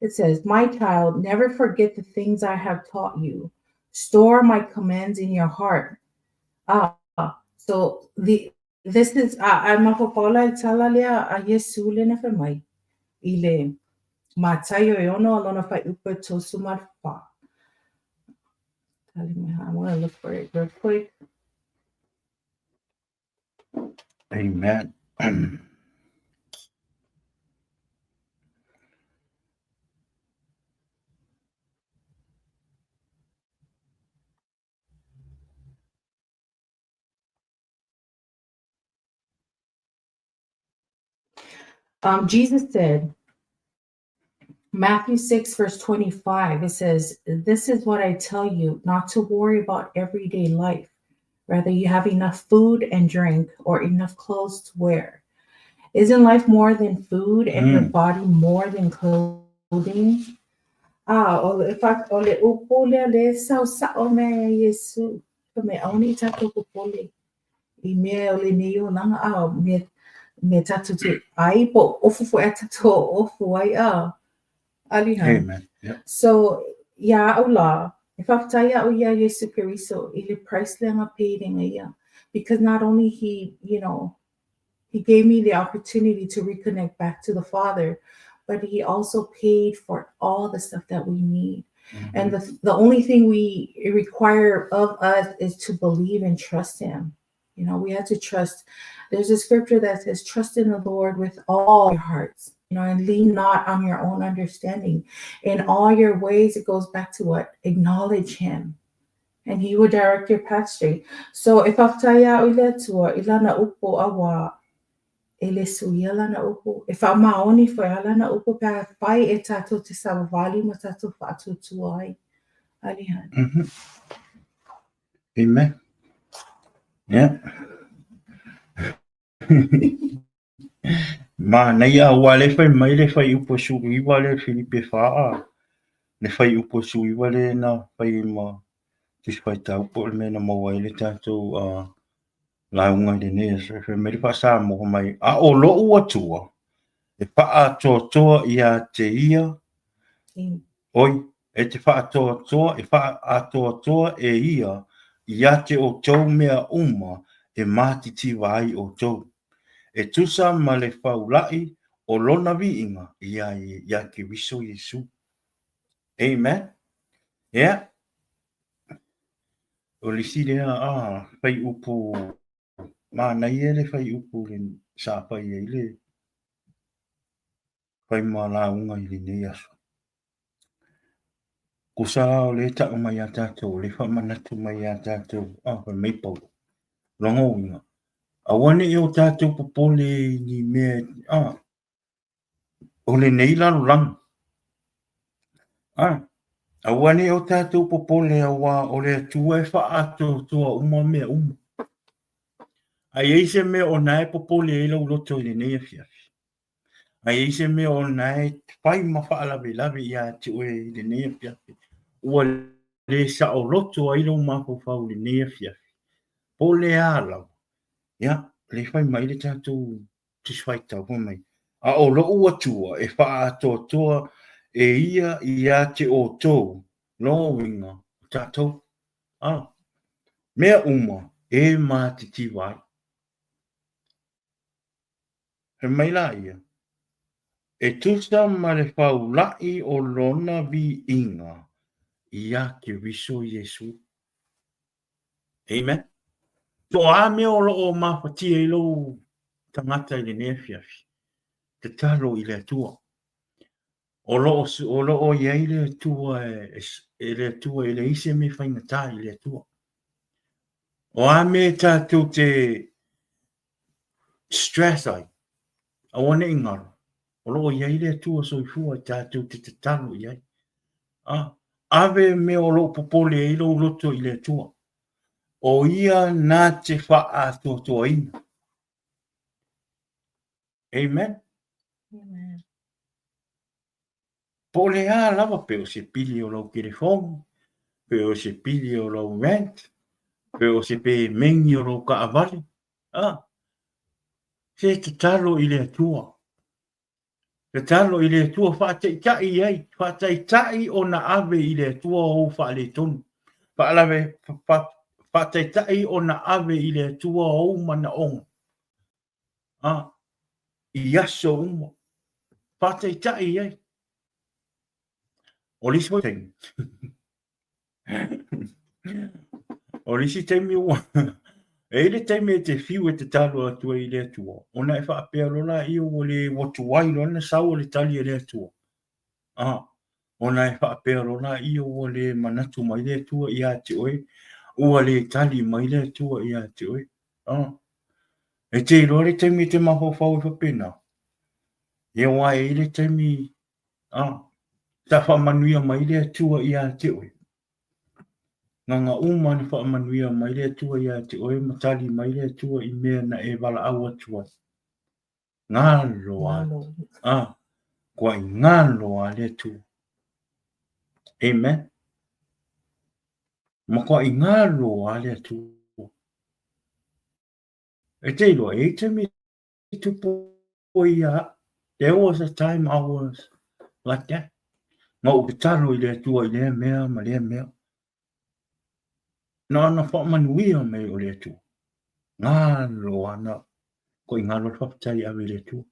it says, My child, never forget the things I have taught you. Store my commands in your heart. So the this is a mafaufau la i tala lea a Iesu le na fai mai i le Mataio e ono a lona fuaiupu e 34. I'm going to look for it real quick. Amen. Jesus said, Matthew 6, verse 25, it says, This is what I tell you, not to worry about everyday life, whether you have enough food and drink or enough clothes to wear. Isn't life more than food and your body more than clothing? Ah, o le fa o le upu lea le saosao mea e Iesu. Fai mai aua ne i tatou popole i mea o lenei olaga a mea mea tatou te ai po o ofu foi a tatou ofu ai a Alihan. Amen. Yep. So iā au la, e faafetai au iā Iesu Keriso i le price lea na paid e ia. Because not only he, you know, he gave me the opportunity to reconnect back to the Father, but he also paid for all the stuff that we need. And the only thing we require of us is to believe and trust him. You know, we have to trust. There's a scripture that says, trust in the Lord with all your hearts, you know, and lean not on your own understanding. In all your ways, it goes back to what? Acknowledge him and he will direct your path straight. So e faafetai au i le Atua i lana upu auā e le suia lana upu, e faamaoni foi a lana upu pe afai e tatou te savavali ma tatou faatuatua ai. Alihan. Amen. Yeah. Manaia aua le fai mai le fuaiupu e 19 lea Filipi e 4, le fuaiupu e 19 lea na fai ai ma Tusi Faitau po o le mea na maua ai le tatou lauga i lenei aso. E fai mai le faa-Samoa mai, a o lou Atua e faaatoatoa ia te ia, oi, e te faaatoatoa, e faaatoatoa e ia ia te outou mea uma e matitiva ai outou, e tusa ma le faula'i o lona viiga iā ia Keriso Iesu. Amen. Yeah. O le isi lea a fuaiupu manaia le fuaiupu le sa fai ai le fai ma lauga i lenei aso. Tusa la o lea e tau mai ia tatou, o lea e faamanatu mai ia tatou, a fai mai Paulo, lona uiga, aua ne i o tatou popole i ni mea, a, o lenei lalolagi. A, aua ne i o tatou popole auā o le Atua e faaatoatoa uma mea uma. A i ai se mea o na e popole ai lou loto i lenei afiafi, A i ai se mea o na e fai ma faalavelave ia te oe i lenei afiafi, ua le saoloto ai lou mafaufau i lenei afiafi, po o le a lava, ia, le fai mai le tatou Tusi Faitau, fai mai, A o lou Atua e faaatoatoa e ia ia te outou, lona uiga, o tatou, a, mea uma e matitiva ai. Fai mai la ia, E tusa ma le faula'i o lona viiga iā Keriso Iesu. Amen. Po o a mea o lo o mafatia ai lou tagata i lenei afiafi, tatalo i le Atua. O lo o, o lo o i ai le Atua e, e le Atua e leai se mea faigata i le Atua. O a mea tatou te stress ai, aua ne i galo, o lo o i ai le Atua soifua tatou te tatalo i ai. A, ave mea o lo o popole ai lou loto i le Atua. O ia na te faaatoatoaina. Amen. Amen. Po o le a lava, pe o se pili o lau telefoni, pe o se pili o lau rent, pe o se pemeni o lou kaavale, a, se tatalo i le Atua. Tatalo i le Atua, faataitai ai, faataitai ona ave i le Atua ou faaletonu. Faalave, fa, faataitai ona ave i le Atua ou manaoga. A, i aso uma. Faataitai ai. O le isi foi taimi, o le isi taimi ua, e i ai le taimi e te fiu e tatalo atu ai i le Atua, ona e faapea loa laia ua le ua tuai loa ona sau o le tali a le Atua. A, ona e faapea loa laia ua le manatu mai le Atua ia te oe, ua le tali mai le Atua ia te oe. A, e te iloa le taimi e te mafaufau ai faapena. Ia aua e i ai le taimi a, sa faamanuia mai le Atua ia te oe. Nganga uma na faamanuia mai le Atua ia te oe ma tali mai le Atua i mea na e valaau atu ai. Galo a, a, kua i galo a le Atua. Amen. Ma kua i galo a le Atua. E te iloa, e i taimi e tupu ai ia au. There was a time I was like that. Na ou tatalo i le Atua i lea mea ma lea mea. Na ona faamanuia mai o le Atua. Galo ana, ko i galo le faafetai ave i le Atua.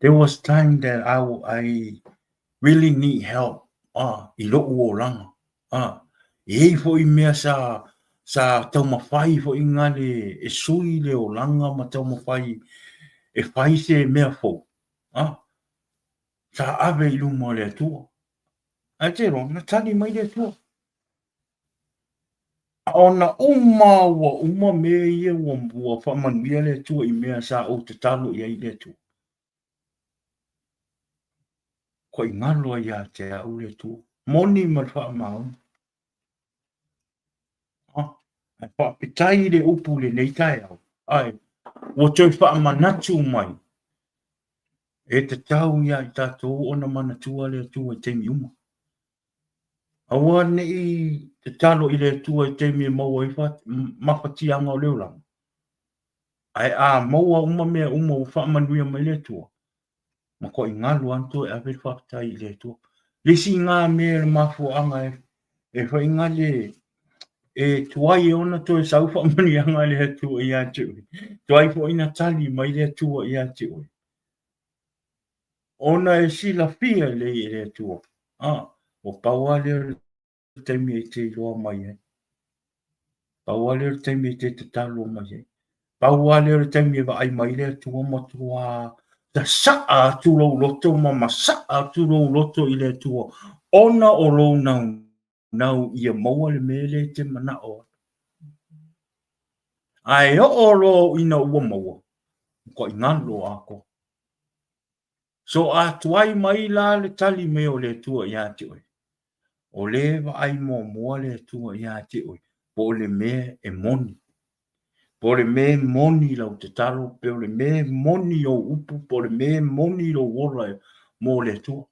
There was time that I, I really need help ah, i lo'u olaga. Ah, e i ai foi mea sa, sa taumafai foi ngale e sui le olaga ma taumafai e fai se mea fou. Ah, sa ave i luma o le Atua. Ae te iloa, na tali mai le Atua. A ona uma ua uma mea ia ua, ua faamanuia le Atua i mea sa ou tatalo i ai i le Atua. Kua i galo ai ia te au le Atua. Moni ma le faamaoni. Ah, ae faafetai i le upu i lenei taeao. Ae, ua toe faamanatu mai e tatau ia i tatou ona manatua le Atua i taimi uma. Aua ne i tatalo i le Atua i taimi e maua ai mafatiaga o le olaga. Ae a maua uma mea uma ua faamanuia mai le Atua, matuai galu lava toe ave le faafetai i le Atua. Le isi ga mea le mafuaaga e, e faiga le e tuai e ona toe sau faamanuiaga a le Atua ia te oe. Tuai foi na tali mai le Atua ia te oe. Ona e silafia lelei e le Atua. Ah, ua pau lava lea o le taimi e te iloa mai ai. Pau lava lea o le taimi e te tatalo mai ai. Pau lava lea o le taimi e vaai mai le Atua matua sasaa atu lou loto ma masaa atu lou loto i le Atua ona o lou naunau ia maua le mea lea e te manao ai. Ae oo loa ina ua maua, matuai galo atoa. So a tuai mai la le tali mai o le Atua ia te oe, o lea e vaai muamua le Atua ia te oe, po o le mea e moni. Po o le mea e moni lau tatalo, pe o le mea e moni ou upu, po o le mea e moni lou ola mo le Atua.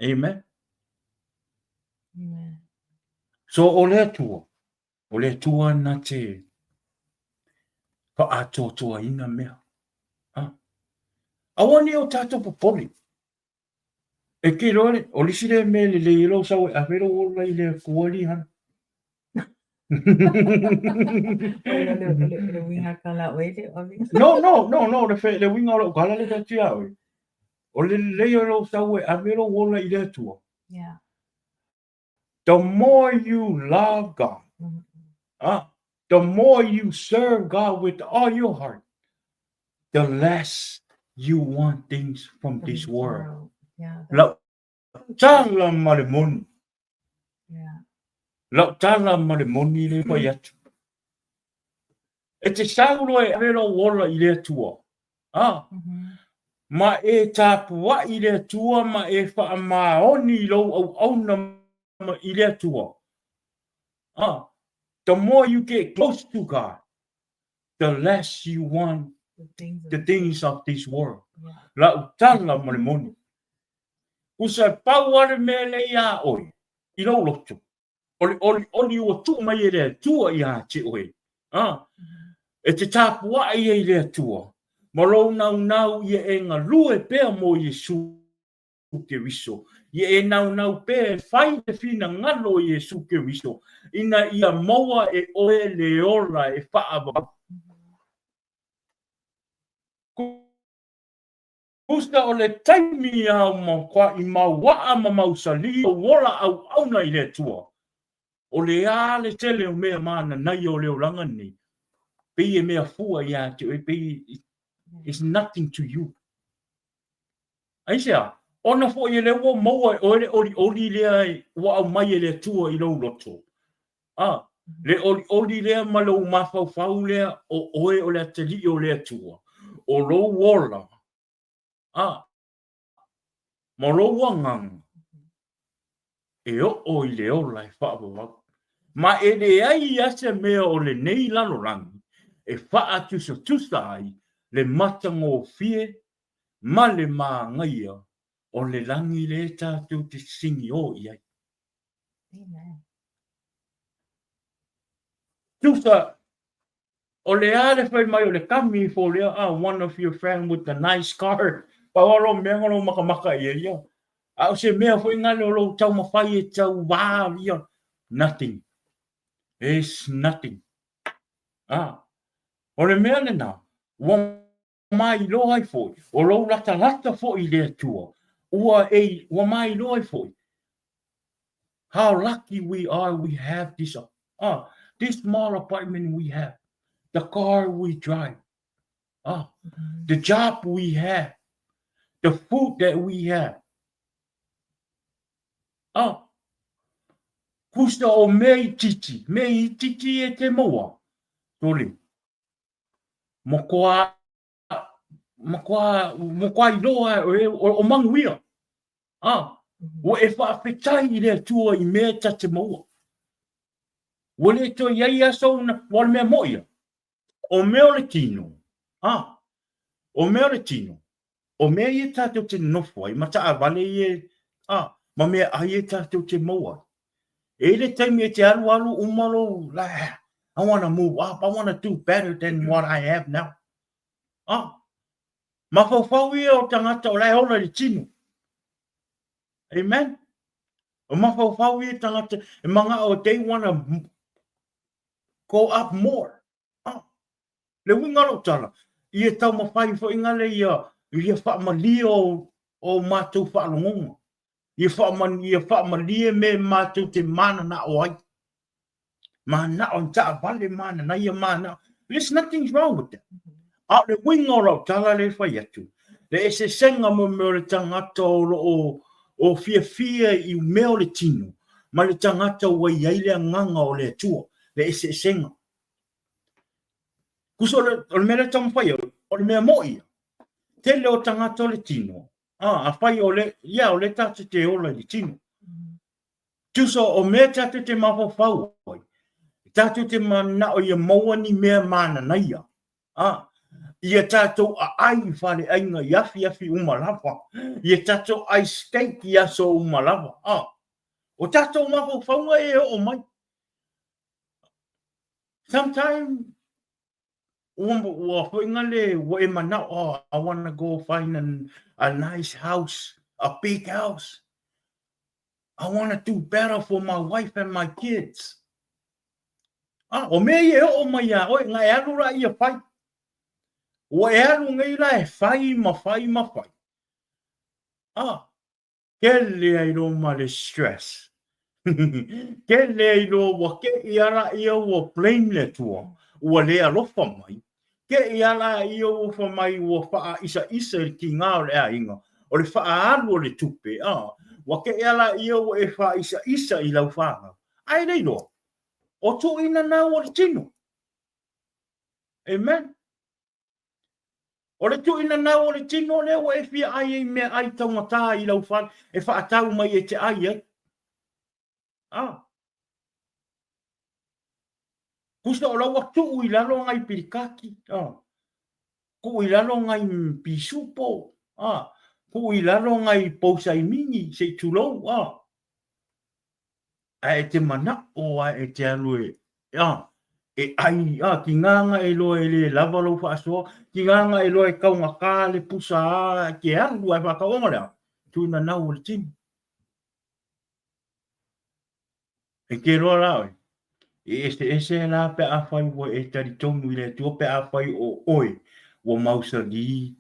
Amen. Amen. So o le Atua, O le Atua na te whaatoatoaina mea. Ha? Aua ne i o tatou popole. E ke loa le, o le isi lea mea lelei e lou sau e ave lou ola i le Atua Lihana. Le uiga kala oe le ave. No, no, no, no, le, fe, le uiga o lau kala le fai atu ia oe. O le lelei o lou sau e ave lou ola i le Atua. Yeah. The more you love God, the more you serve God with all your heart, the less you want things from this world. Yeah, Lau tala ma le moni. Yeah. Lau tala ma le moni le fai atu. E te sau loa e ave lou ola i le Atua. Ah. Ma e tapuai i le Atua ma e faamaoni i lou auauna i le Atua. Ah, the more you get close to God, the less you want the things of this world. Lau tala ma le moni. Kusa e pau a le mea lea iā oe, i lou loto, o le olioli ua tuu mai e le Atua iā te oe. Ah, e te tapuai ai i le Atua, ma lou naunau ia e galue pea mo Iesu Keriso, ia e naunau pea e fai le finagalo o Iesu Keriso, ina ia maua e oe le ola e faavavau. Kusa o le taimi au makuaʻi mau aʻa ma mausali ou ola auauna i le Atua. O le a le tele o mea mananaia o le olaga nei, pei e mea fua iā te oe, pei it's nothing to you. Aisea? Ona foi e lea ua maua e oe le olioli lea ua aumai e le Atua i lou loto. A, le olioli lea ma lou mafaufau lea o oe o le atalii o le Atua, o lou ola, a, ma lou agaga, e oo i le ola e faavavau. Ma e leai lava se mea o lenei lalolagi e faatusatusa ai le matagofie ma le māgaia o le lagi lea tatou te siniō i ai. Amen. Tusa, o le a le fai mai o le kami ifo lea, ah, one of your friend with the nice car. Pau lava lou mea na lou makamaka i ai ia. A o se mea foi nale o lou taumafai e tau vā ia. Nothing. It's nothing. Ah, o le mea lena, ua mailoa ai foi, o lou latalata foi i le Atua, ua e, ua mailoa ai foi, how lucky we are we have this, this small apartment we have, the car we drive, the job we have, the food that we have. Ah, kusa o mea itiiti, mea itiiti e te maua, tole. Makoa, makoa, makoa iloa e o, o manuia. Ah, ua e faafetai i le Atua i mea ta te maua. Ua le toe i ai aso una, ua le mea moʻi ia. O mea o le tino, ah, o mea o le tino, o mea ia tātou te nofo ai, ma taavale ia, ah, ma mea ai e tātou te maua ai. E i le taimi e te alualu uma lou, like, I wanna move up, I wanna do better than what I have now. Ah, mafaufau ia o tagata o la e ola i le tino. Amen? O mafaufau ia tagata e mangao, they wanna go up more. Ah, le uiga o lou tala, ia taumafai foi ngale ia, ia faamalie o, o matou faalogoga. Ia, faama, ia faamalie me matou te mananao ai. Manao ni taavale, mananaia, manao. There's nothing wrong with that. A o le uiga o lau tala le fai atu, le eseesega mo mea o le tagata o lo o o fiafia i mea o le tino, ma le tagata ua i ai le agaga o le Atua, le eseesega. Kusa o le, o le mea lea taumafai au, o le mea moʻi ia. Tele o tagata o le tino, a, afai o le, ia, o le tātou te ola i le tino. Tusa o mea tātou te mafaufau ai, tātou te manao ia maua ni mea mananaia, a, ia tātou aai i whaleaiga i afiafi uma lava, ia tātou ai steak i aso uma lava, a, o tātou mafaufauga e oo mai. Sometimes, ua, ua foi ngale, ua e manao, oh, I wanna go find an, a nice house, a big house. I wanna do better for my wife and my kids. Ah, o mea ia e oo mai iā oe, nga e alu la ia fai. Ua e alu nei la e fai ma fai ma fai. Ah, Kele ai loa ma le stress. Kele ai loa ua keʻi ala ia ua blame le Atua, ua le alofa mai. Keʻi ala ia ua fai mai ua faaisaisa i le kīgā o le aiga, o le faaalu o le tupe, a, ua keʻi ala ia ua e faaisaisa i lau fanau. Ae le iloa, o tuuina nau o le tino. Amen. O le tuuinanau o le tino lea ua e fia ai ai meaai taugata i lau fale e faatau mai e te ai ai. Ah. Tusa o la ua tuu i lalo nai pilikati, ah. Tuu i lalo nai pisupo, ah. Tuu i lalo nai pousaimini, se i tulou, ah. Ae e te manao a e te alu e, ah, e ai, ah, ki ngā e loa e le lava lou faasoa, ki ngā e loa e kaugata le pusa a, e te alu ae faatauoga lea, tuinanau o le tino. E te loa la oe, e eseese la pe afai ua e talitonu i le Atua, pe afai o oe ua mausali,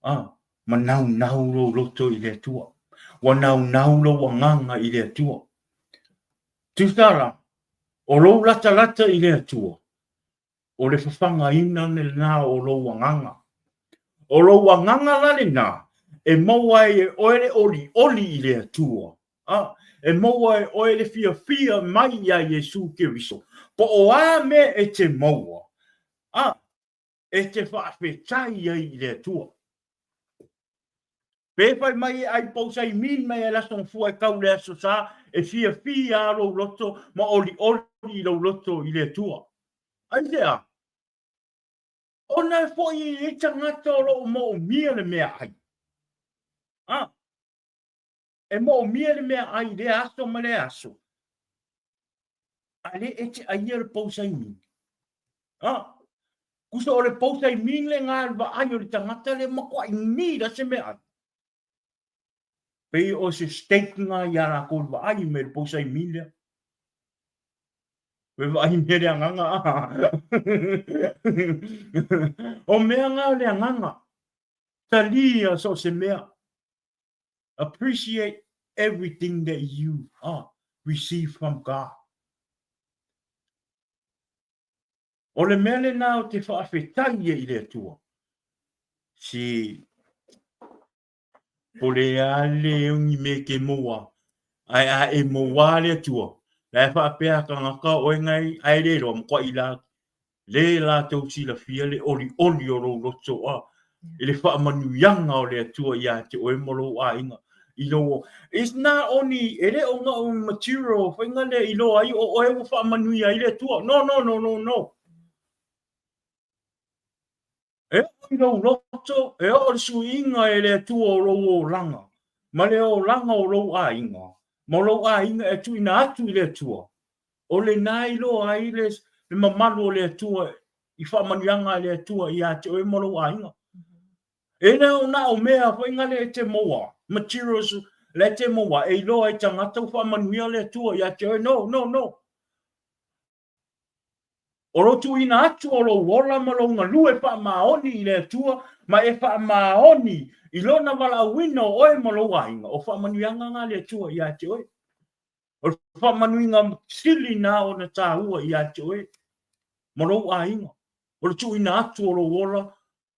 a, ma naunau lou loto i le Atua. Ua naunau lou agaga i le Atua. Tusa la, o lou latalata i le Atua, o le fafagaina lena o lou agaga. O lou agaga la lena e maua ai e oe le olioli i le Atua, a, e maua e oe le fiafia mai iā Iesu Keriso, po o a mea e te maua, a, e te faafetai ai i le Atua. Pe fai mai e ai pousaimini mai e laso fua e kau le aso sa, e fiafia lou loto ma olioli i lou loto i le Atua. Aisea? Ona e foi e iai tagata o lo o moomia le meaai. A, e moomia le meaai i lea aso ma lea aso. A le e te aia le pousaimini. A, kusa o le pousaimini le ngā le vaai o le tagata le makuai ni la se meaai. Pei o se steak ngā ia lākou le vaai me le pousaimini lea. Me vaai mea le agaga. O mea ngā le agaga. Talia so se mea. Appreciate everything that you receive from God. O le mea lena o te faafetai ia i le Atua. Si po le a le ni me ke moa, ae a e moa le Atua, la e faapea tagata oe ngai ae le loa makuai la le latou silafia le olioli o lou loto a i le faamanuiaga o le Atua ia te oe ma lou aiga i lou It's not only e le o na o material faiga lea i loa ai o oe ua faamanuia ai le Atua. No, no, no, no, no. E oo i lou loto, e oo le suiga e le Atua o lou olaga, ma le olaga o lou aiga, ma lou aiga e tuuina atu i le Atua. O lena e iloa ai le, le mamalu o le Atua i faamanuiaga a le Atua ia te oe ma lou aiga. E le o na o mea faiga le e te maua, materials le te maua, e iloa ai tagata ua faamanuia le Atua ia te oe. No, no, no. O lou tuuina atu o lou ola ma lou galue faamaoni i le Atua, ma e faamaoni i Lona valaauina o oe ma lou aiga, o faamanuiaga na a le Atua ia te oe. O le faamanuiga sili na ona taua ia te oe ma lou aiga, o le tuuina atu o lou ola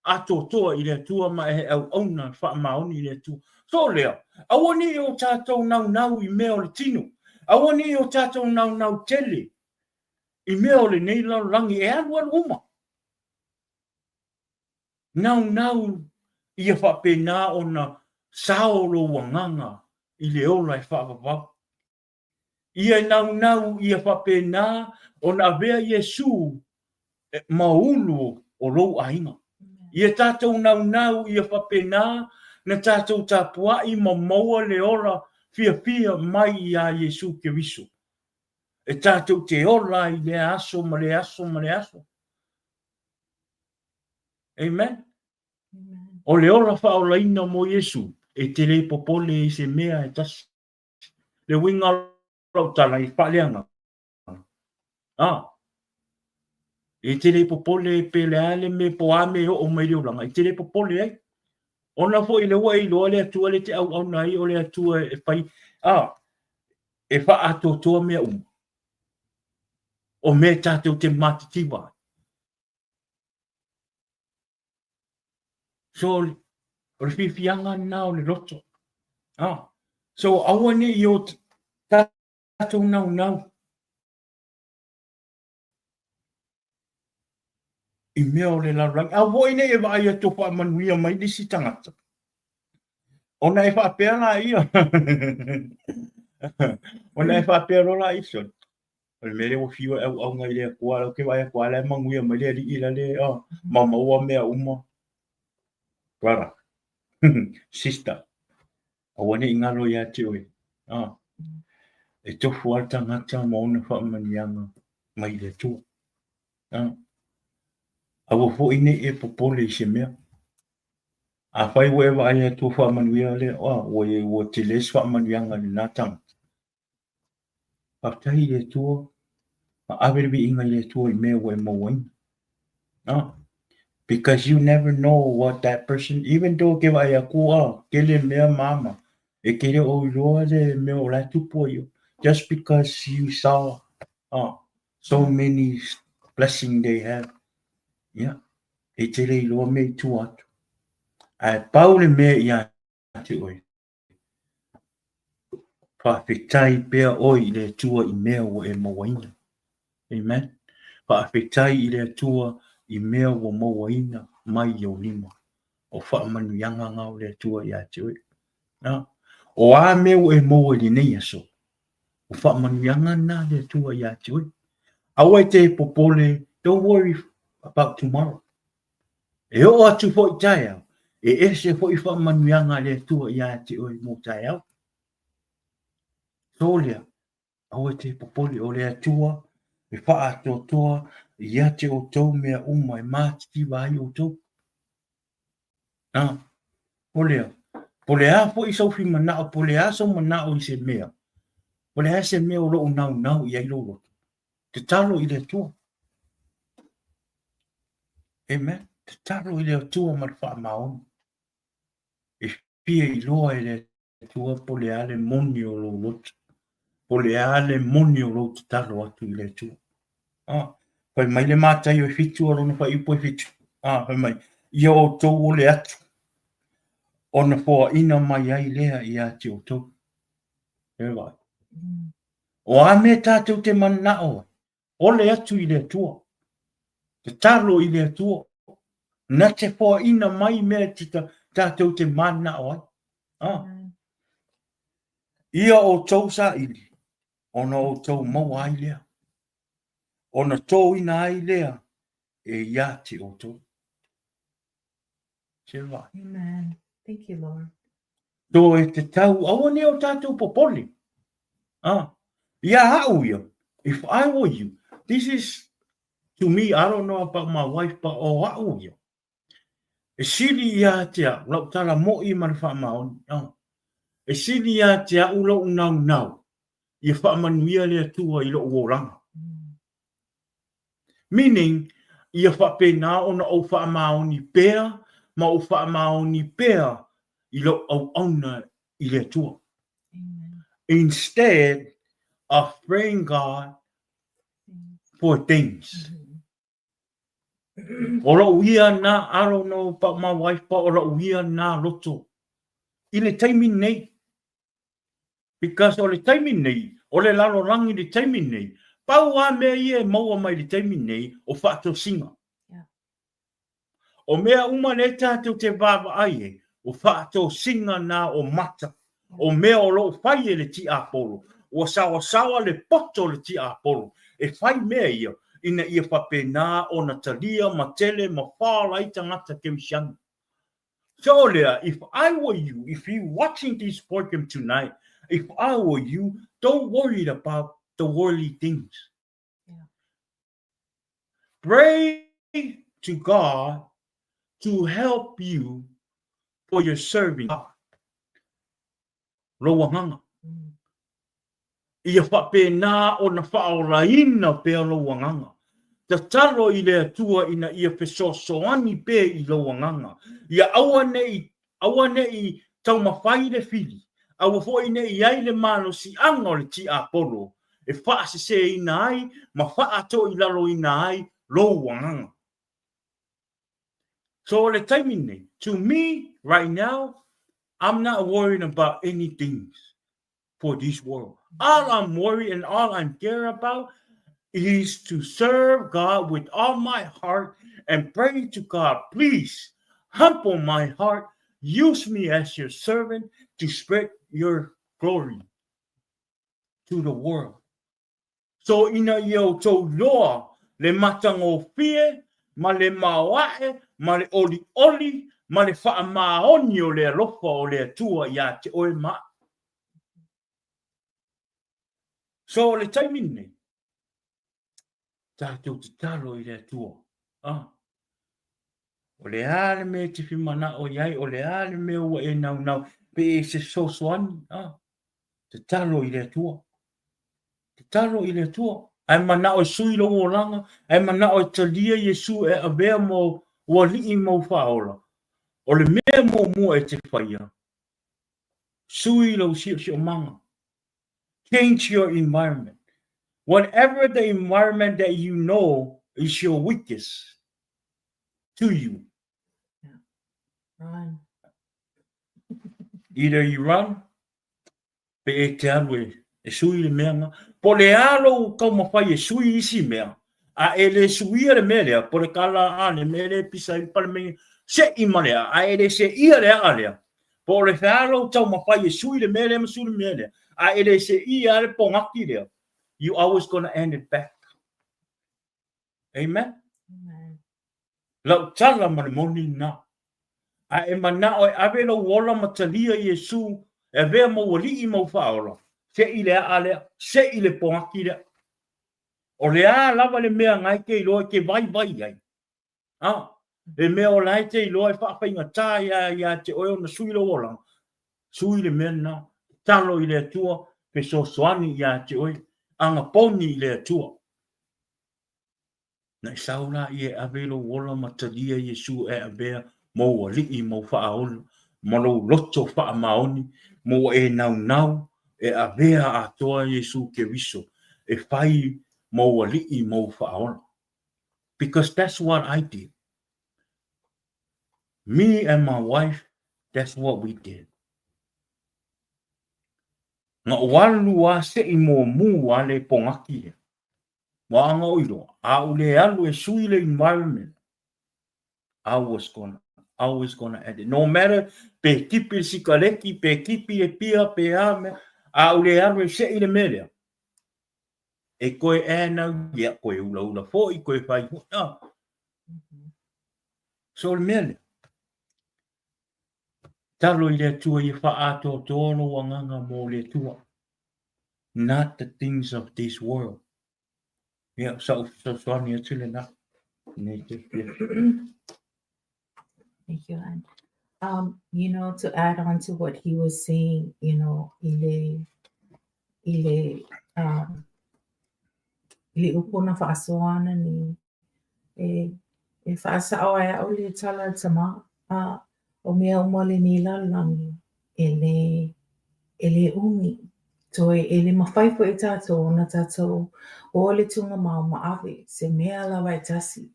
atoatoa i le Atua ma e auauna faamaoni i le Atua. So lea, aua ne i o tatou naunau i mea o le tino, aua ne i o tatou naunau tele i mea o lenei lalolagi e alualu uma. Naunau ia faapena ona sao lou agaga i le ola e faavavau. Ia naunau ia faapena ona avea Iesu ma ulu o lou aiga. Ia tatou naunau ia faapena na tatou tapuai ma maua le ola fiafia mai iā Iesu Keriso. E tatou te ola ai lea aso ma lea aso ma lea aso. Amen. O le ola faaolaina mo Iesu, e te le popole i se mea e tasi. Le uiga o lau tala i faaleagaga, a, e te le popole pe le a le mea po a mea e oo mai i le olaga, e te le popole ai. Ona foi le ua e iloa le Atua le te auauna ai o le Atua e fai, a, e faaatoatoa mea uma. O mea tatou te matitiva ai. So, o le fiafiaga lena o le loto. Ah, so, aua ne i o tatou naunau. I mea o le lalolagi. Aua foi ne i e vaai atu o faamanuia mai le isi tagata. Ona e faapea laia. Ona e faapea loa laia, sole, o le mea lea ua fiu e auauna i le Atua, la ou te vaai atu lava la e manuia mai le alii la le ma maua mea uma. Brother, sister, aua ne i galo ia te oe. E tofu lava le tagata ma ona faamanuiaga mai le Atua. Aua foi ne i e popole i se mea. Afai ua e vaai atu ua faamanuia lea, ua, ua tele se faamanuiaga i lena tagata. Faafetai i le Atua, ma ave le viiga i le Atua i mea ua e mauaina. Because you never know what that person, even though ke vaai atu, tele mea ma ma, e te le o iloa le mea o la e tupu ai o. Just because you saw so many blessing they have, yeah, e te le iloa mea i tua atu. Ae pau le mea ia te oe, faafetai pea oe i le Atua i mea ua e mauaina. Amen. Faafetai i le Atua i mea ua mauaina mai i ou lima. O faamanuiaga na o le Atua ia te oe. O a mea ua e maua i lenei aso, o faamanuiaga na a le Atua ia te oe. Aua e te popole, don't worry about tomorrow. E oo atu foi i taeao, e ese foi faamanuiaga a le Atua ia te oe mo taeao. So lea, aua e te popole, o le Atua e faaatoatoa ia te outou mea uma e matitiva ai outou. Po lea, po le a foi sou fimanao, po le a sou manao i se mea, po le a se mea o loo naunau i ai lou loto, tatalo i le Atua. Amen. Tatalo i le Atua ma le faamaoni. E fia iloa e le Atua po o le a le moni o lou loto, po o le a le moni o lou tatalo atu i le Atua. Fai mai le Mataio e 7 o lona fuaiupu e 7. Fai mai, ia outou ole atu, ona foaina mai ai lea ia te outou. E vaai. O a mea tatou te manao ai, ole atu i le Atua. Tatalo i le Atua. Na te foaina mai mea te tatou te manao ai. Ia outou saili, ona outou maua ai lea. Ona tōina ai lea e ia te outou. Se vaai. Amen. Thank you, Lord. So e te tau, aua ne o tātou popole. Ia au ia, if I were you, this is, to me, I don't know about my wife, but o au ia. E sili ia te au, lau tala mo'i ma le faamaoni. E sili ia te au lou naunau, ia faamanuia le Atua i lou olaga. Meaning, ia faapena ona ou faamaoni pea ma ou faamaoni pea i lou auauna i le Atua. Instead of praying God for things. O lou ia na, I don't know about my wife, but o lou ia na loto i le taimi nei. Because o le taimi nei, o le lalolagi i le taimi nei, pau lava mea ia e maua mai i le taimi nei, o faatosina. O mea uma lea tatou te vaavaai ai, o faatosina na o mata, o mea o lo o fai e le tiapolo, ua saoasaoa le poto o le tiapolo e fai mea ia, ina ia faapena ona talia ma tele ma fall ai tagata kerisiano. So lea, if I were you, if you watching this program tonight, if I were you, don't worry about the worldly things. Pray to God to help you for your serving God. Lou agaga. Ia faapena ona faaolaina pea lou agaga. Tatalo i le Atua ina ia fesoasoani pea i lou agaga. Ia aua ne i, aua ne i taumafai le fili, aua foi ne i ai le malosiaga o le tiapolo e faaseseina ai ma faatoilaloina ai lou agaga. So o le taimi nei, to me right now, I'm not worrying about anything for this world. All I'm worried and all I'm care about is to serve God with all my heart and pray to God, please humble my heart, use me as your servant to spread your glory to the world. So ina ia outou iloa le matagofie ma le maoae ma le olioli ma le faamaoni o le alofa o le Atua iā te oe ma a'u. So o le taimi lenei, tatou tatalo i le Atua. Ah. O le a le mea e te fimana'o i ai, o le a le mea ua e naunau, pe e se fesoasoani, ah. Tatalo i le Atua. Tatalo i le Atua. Ae mana'o e sui lou olaga, ae mana'o e talia Iesu e avea mo ua alii ma ou faaola. O le mea muamua e te faia, sui lou siosiomaga. Change your environment. Whatever the environment that you know is your weakest to you. Yeah. Run. Either you run, pe e te alu e, e sui le mea nga. Po le a lou taumafai e sui isi mea, a e le suia le mea lea, po le kala a le mea le pisa i le palemenge, se'i ma le a'a, a e le se'ia le a'a lea, po o le fea lou taumafai e sui le mea lea ma sui le mea lea, a e le se'ia le pogaki lea, you always gonna end it back. Amen? Amen. Lau tala ma le moni lena. A e mana'o e ave lou ola ma talia Iesu e avea mou alii ma ou faaola, se'i le a'a lea, se'i le pogaki lea. O le a lava le mea na e te iloa e te vaivai ai, a, le mea o la e te iloa e faafaigatā ia ia te oe ona sui lou olaga, sui le mea lena, tatalo i le Atua, fesoasoani ia te oe, agaponi i le Atua. Na i sau la ia e ave lou ola ma talia Iesu e avea mou alii ma ou faaola ma lou loto faamaoni ma ua e naunau e avea atoa Iesu Keriso e fai mou alii ma ou faaola. Because that's what I did. Me and my wife, that's what we did. Na ou alu a seʻi muamu a le pogaki lea. Ua aga o iloa, a ou le alu e sui le environment, I was gonna, always gonna add it. No matter pe kipi le sikaleki, pe kipi le pia, pe a mea, a ou le alu e seʻi le mea lea, e koe e nau, ia, koe ulaula foi, koe fai foi, ah. So le mea lea, talo i le Atua ia faaatoatoa lou agaga mo le Atua. Not the things of this world. Ia, sa ou fesoasoani atu lena. Nei te fia. Thank you, Anne. You know, to add on to what he was saying, you know, i le, i le, um, i le upu na faasoa ana nei, e, e faasao ai au le tala tama, a o mea uma lenei lalolagi, e le, e le umi. Toe e le mafai foi e tātou ona tātou o le tugamau ma ave se mea lava e tasi.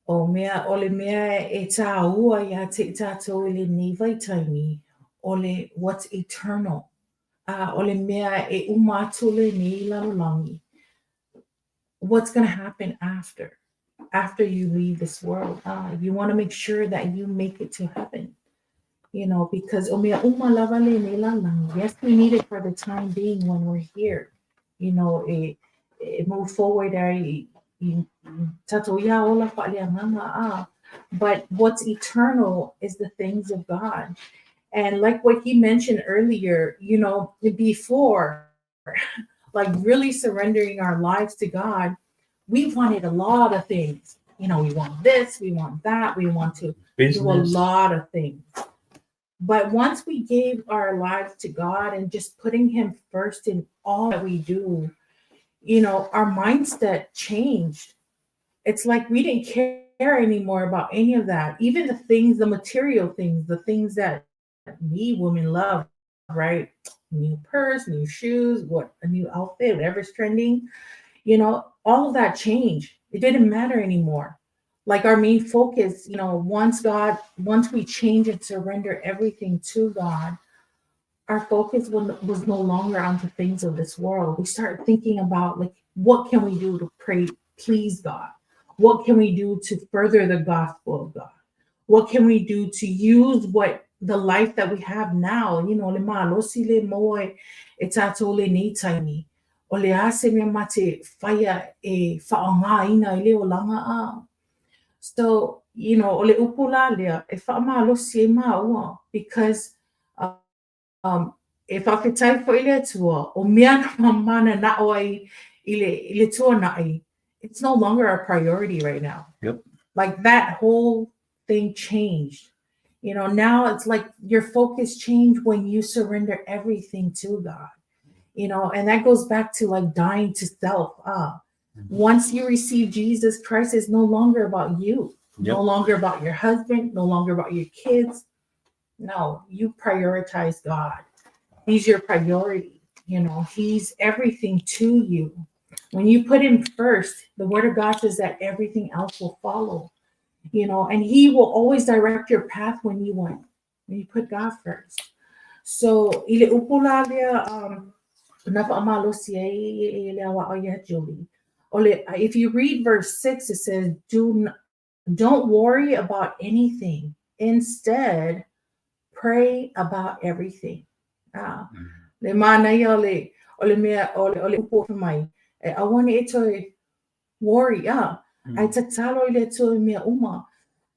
O mea, o le mea e tāua iā te i tātou i lenei vaitaimi, o le what's eternal. A o le mea e uma atu lenei lalolagi, what's going to happen after after you leave this world uh, you want to make sure that you make it to heaven you know because o mea uma lava lenei lalolagi yes we need it for the time being when we're here you know e, e move forward ai i tātou ia ola faaleagaga a but what's eternal is the things of God and like what he mentioned earlier you know before like really surrendering our lives to God, we wanted a lot of things. You know, we want this, we want that, we want to Business. do a lot of things. But once we gave our lives to God and just putting Him first in all that we do, you know, our mindset changed. It's like we didn't care anymore about any of that, even the things, the material things, the things that we women love, right? New purse, new shoes, what a new outfit, whatever's trending, you know, all of that changed. It didn't matter anymore. Like our main focus, you know, once God, once we change and surrender everything to God, our focus was no longer on the things of this world. We start thinking about like What can we do to pray, please God? What can we do to further the gospel of God? What can we do to use what the life that we have now, le malosi le maua e tātou lenei taimi. O le a se mea ma te whaia e whaangā i le olanga a. So, o le upu la lea, e whaamalosi e maua, because e whawhetai fo i le Atua, o mea na mana na o ai i le tuanai, it's no longer a priority right now. Like that whole thing changed. Now it's like your focus changed when you surrender everything to God. And that goes back to like dying to self. Once you receive Jesus Christ, it's no longer about you, no longer about your husband, no longer about your kids. No, you prioritize God. He's your priority. He's everything to you. When you put him first, the word of God says that everything else will follow. And he will always direct your path when you put God first. So, i le upu la lea, na whaamalosi ai e le awa o ia Julie. O le, if you read verse 6, it says, Don't worry about anything. Instead, pray about everything." Ah, le mana ia o le mea o le upu mai. E aua ne i toe worry, ah. Ai tatalo i le Atua i mea uma.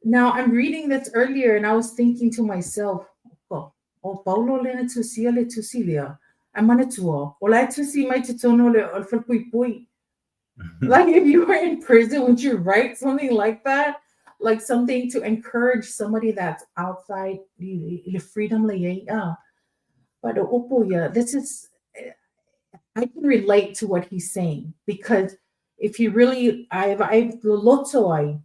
Now, I'm reading this earlier and I was thinking to myself, oh, o Paulo le na tusia le tusi lea. Ai manatua, o la e tusi mai te tono le o le whalpui. Like if you were in prison, would you write something like that? Like something to encourage somebody that's outside the freedom le ia. Ah. But o upu ia, this is, I can relate to what he's saying because if you really, I've loto ai,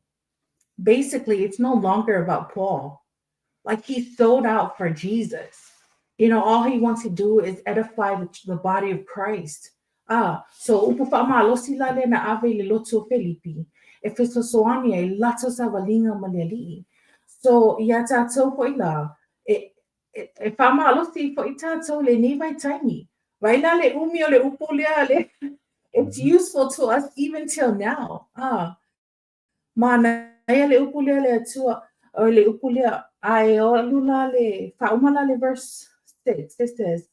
basically it's no longer about Paul. Like he sold out for Jesus. All he wants to do is edify the body of Christ. Ah, so upu whaamalosi la le na ave le loto Filipi. E fesoasoani ai lato savalinga ma le alii. So, ia tātou foi la, e whaamalosi fo i tātou le nei vai taimi. Vai la le umi o le upu lea le, it's useful to us even till now. Ah, mana ia le upu lea le Atua, o le upu lea, ai o alu la le, whauma la le verse 6, it says,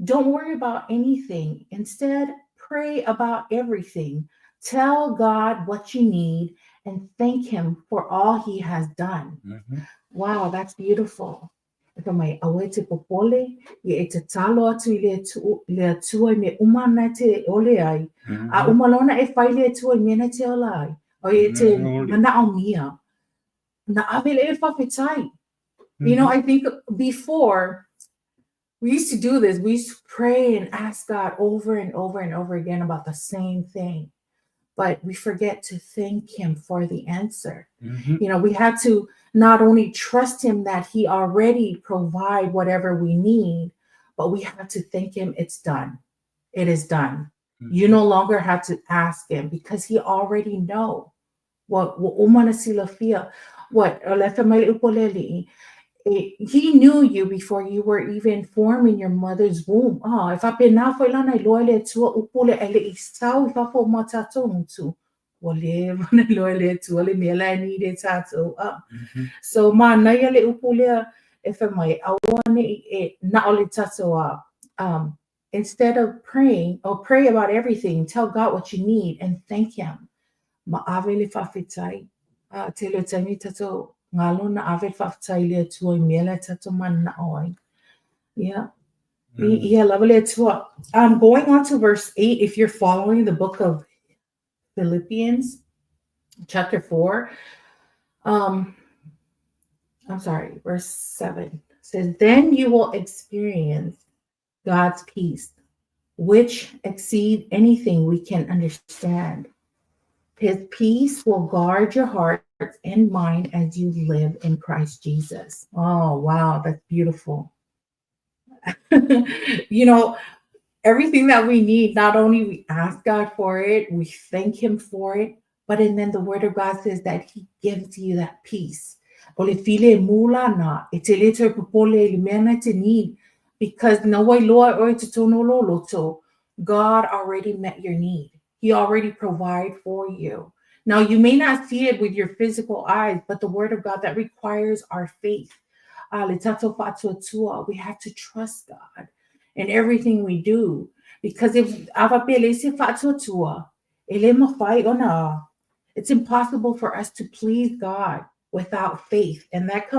"Don't worry about anything. Instead, pray about everything. Tell God what you need and thank Him for all He has done." Wow, that's beautiful. E wha mai, aua e te popole, ia e te talo atu i le Atua i me uma na te ole ai. A uma lona e whai le Atua i mena te ola ai. O e te mana o mia. Na ave le e whawhetai. I think before we used to do this. We used to pray and ask God over and over and over again about the same thing. But we forget to thank Him for the answer. We had to not only trust Him that He already provide whatever we need, but we have to thank Him it's done. It is done. You no longer have to ask Him because He already know. What umana silafia, what o le wha mai le upu le alii, He knew you before you were even formed in your mother's womb. Ah, e whapena foi lana i loa le Atua upu le ele i sau i whafo ma tātou ngutu. Ua le wana i loa le Atua le mea la ni le tātou. Ah. So ma naia le upu lea e wha mai, aua ne i e na o le tātou a. Instead of praying, or pray about everything, tell God what you need and thank Him. Ma ave le whawhetai. Ah, te le taimi tātou ngalo na ave le whawhetai le Atua i mea le tātou mana o ai. Yeah. Yeah, lava le Atua. Going on to verse 8, if you're following the book of Philippians, chapter 4, I'm sorry, verse 7 says, "Then you will experience God's peace, which exceed anything we can understand. His peace will guard your heart and mind as you live in Christ Jesus." Oh, wow, that's beautiful. Everything that we need, not only we ask God for it, we thank Him for it, but and then the word of God says that He gives you that peace. O le file mula na, e te le te popole le mea na te need, because na wai loa oe te tono lo loto, God already met your need. He already provide for you. Now you may not see it with your physical eyes, but the word of God that requires our faith. Le tatou faatuatua, we have to trust God in everything we do. Because if a faapea e leai se faatuatua, e le mafai ona, it's impossible for us to please God without faith. And that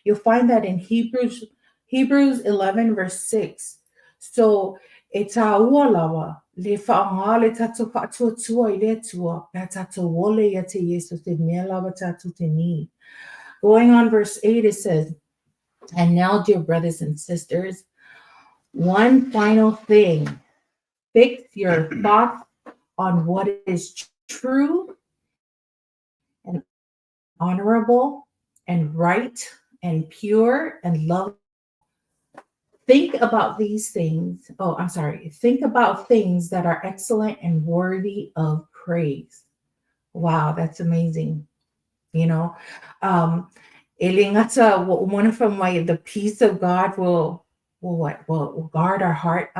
you'll find that in Hebrews 11 verse 6. So e tāua lava le faaaoga le tatou faatuatua i le Atua pe a tatou ole ia te Iesu se mea lava tatou te ni. Going on verse 8 it says, And now, dear brothers and sisters, one final thing. Fix your thoughts on what is true and honorable and right and pure and lovely. Think about these things. Oh, I'm sorry. Think about things that are excellent and worthy of praise. Wow, that's amazing. E le gata ua uma ona fai mai, the peace of God will what? Will guard our heart,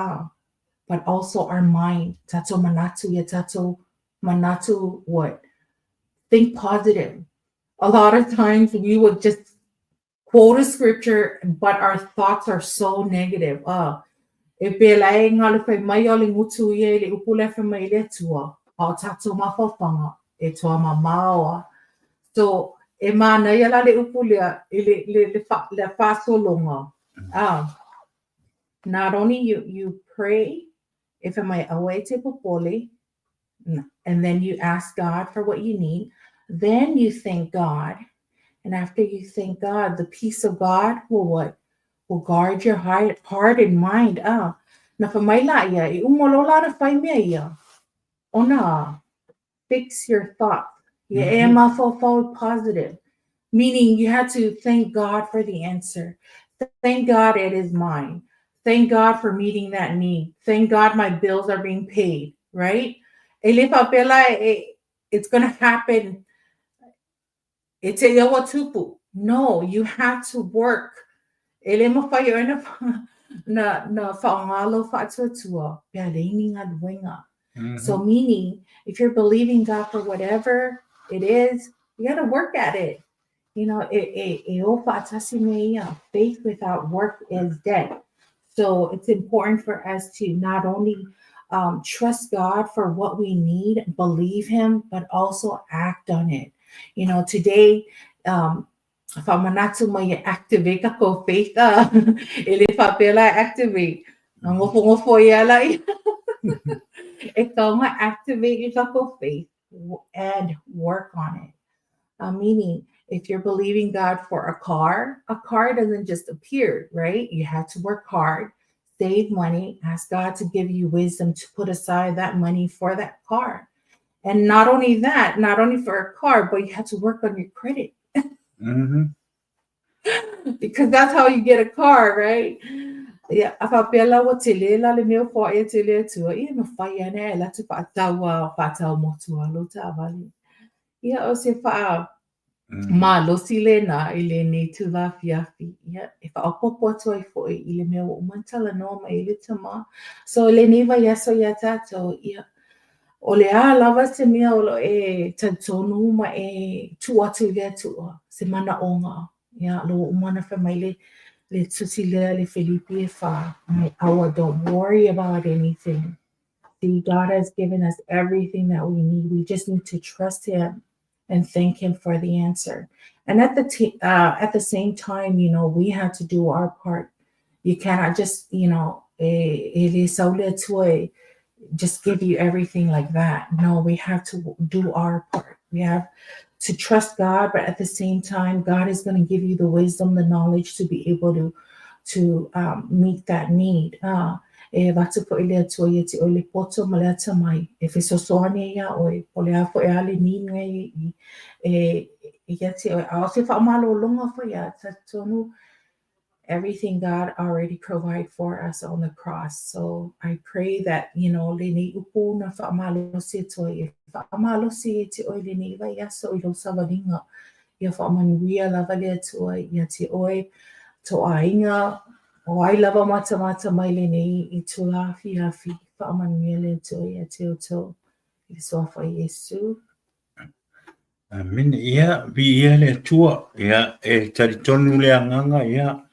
but also our mind. Tatou manatu ia tatou manatu what? Think positive. A lot of times we would just quote a scripture, but our thoughts are so negative. E pēlā e ngā le whai mai o le ngutu ia i le upu lea fai mai i le Atua, a o tatou mafaufauga e toa mamao a. So, e mānaia la le upu lea i le, le, le, fa, le faasologa. Not only you pray, e fai mai aua e te popole, and then you ask God for what you need, then you thank God. And after you thank God, the peace of God will what? Will guard your heart and mind. Na fai mai la ia, e uma loa la na fai mea ia. Ona, fix your thoughts. Ia e mafaufau positive. Meaning you had to thank God for the answer. Thank God it is mine. Thank God for meeting that need. Thank God my bills are being paid, right? E le faapea la it's going to happen. E te ia ua tupu. No, you have to work. E le mafai oe na faaaoga lou faatuatua pe a leai ni galuega. So meaning, if you're believing God for whatever it is, you got to work at it. E, e, e o faatasi me ia. Faith without work is dead. So it's important for us to not only trust God for what we need, believe Him, but also act on it. Today, faamanatu mai e activate tatou faith a e le faapea la e activate na ngofongofo ia la ia e taonga activate i tatou faith and work on it. Meaning, if you're believing God for a car doesn't just appear, right? You have to work hard, save money, ask God to give you wisdom to put aside that money for that car. And not only that, not only for a car, but you have to work on your credit because that's how you get a car, right? Ia, a faapea la ua tele la le mea o e tele atua, ia mafai ane e la tu whaatau a whaatau motu a lo taavale. Ia o se whaa malosi lena i lenei itula afiafi. Ia, e faaopoopo atu ai foi i le mea ua uma ona talanoa mai ai le tama. So lenei vaiaso iā tatou, ia, o le a lava se mea o lo o e talitonu ma e tuu atu i le Atua, se manaoga. Ia, lo ua uma ona fai mai le tusi lea le Filipi e 4, mai aua, don't worry about anything. See, God has given us everything that we need. We just need to trust Him and thank Him for the answer. And at the same time, we have to do our part. You cannot just, e le sau le Atua e just give you everything like that. No, we have to do our part. We have to trust God, but at the same time, God is going to give you the wisdom, the knowledge to be able to meet that need. E avatu foi le Atua ia te oe le poto ma le atamai e fesoasoani ai iā oe po o le a foi a le need nei i e ia te oe. A o se faamalologa foi ia talitonu everything God already provide for us on the cross. So I pray that, lenei upu na faamalosi atu ai, e faamalosi e te oe lenei vaiaso i lou savaliga. Ia faamanuia lava le Atua ia te oe, tō aiga, o ai lava matamata mai lenei itula afiafi. Faamanuia le Atua ia te outou. I le Suafa o Iesu. Amene. Ia, viia le Atua. Ia, e talitonu le agaga, ia,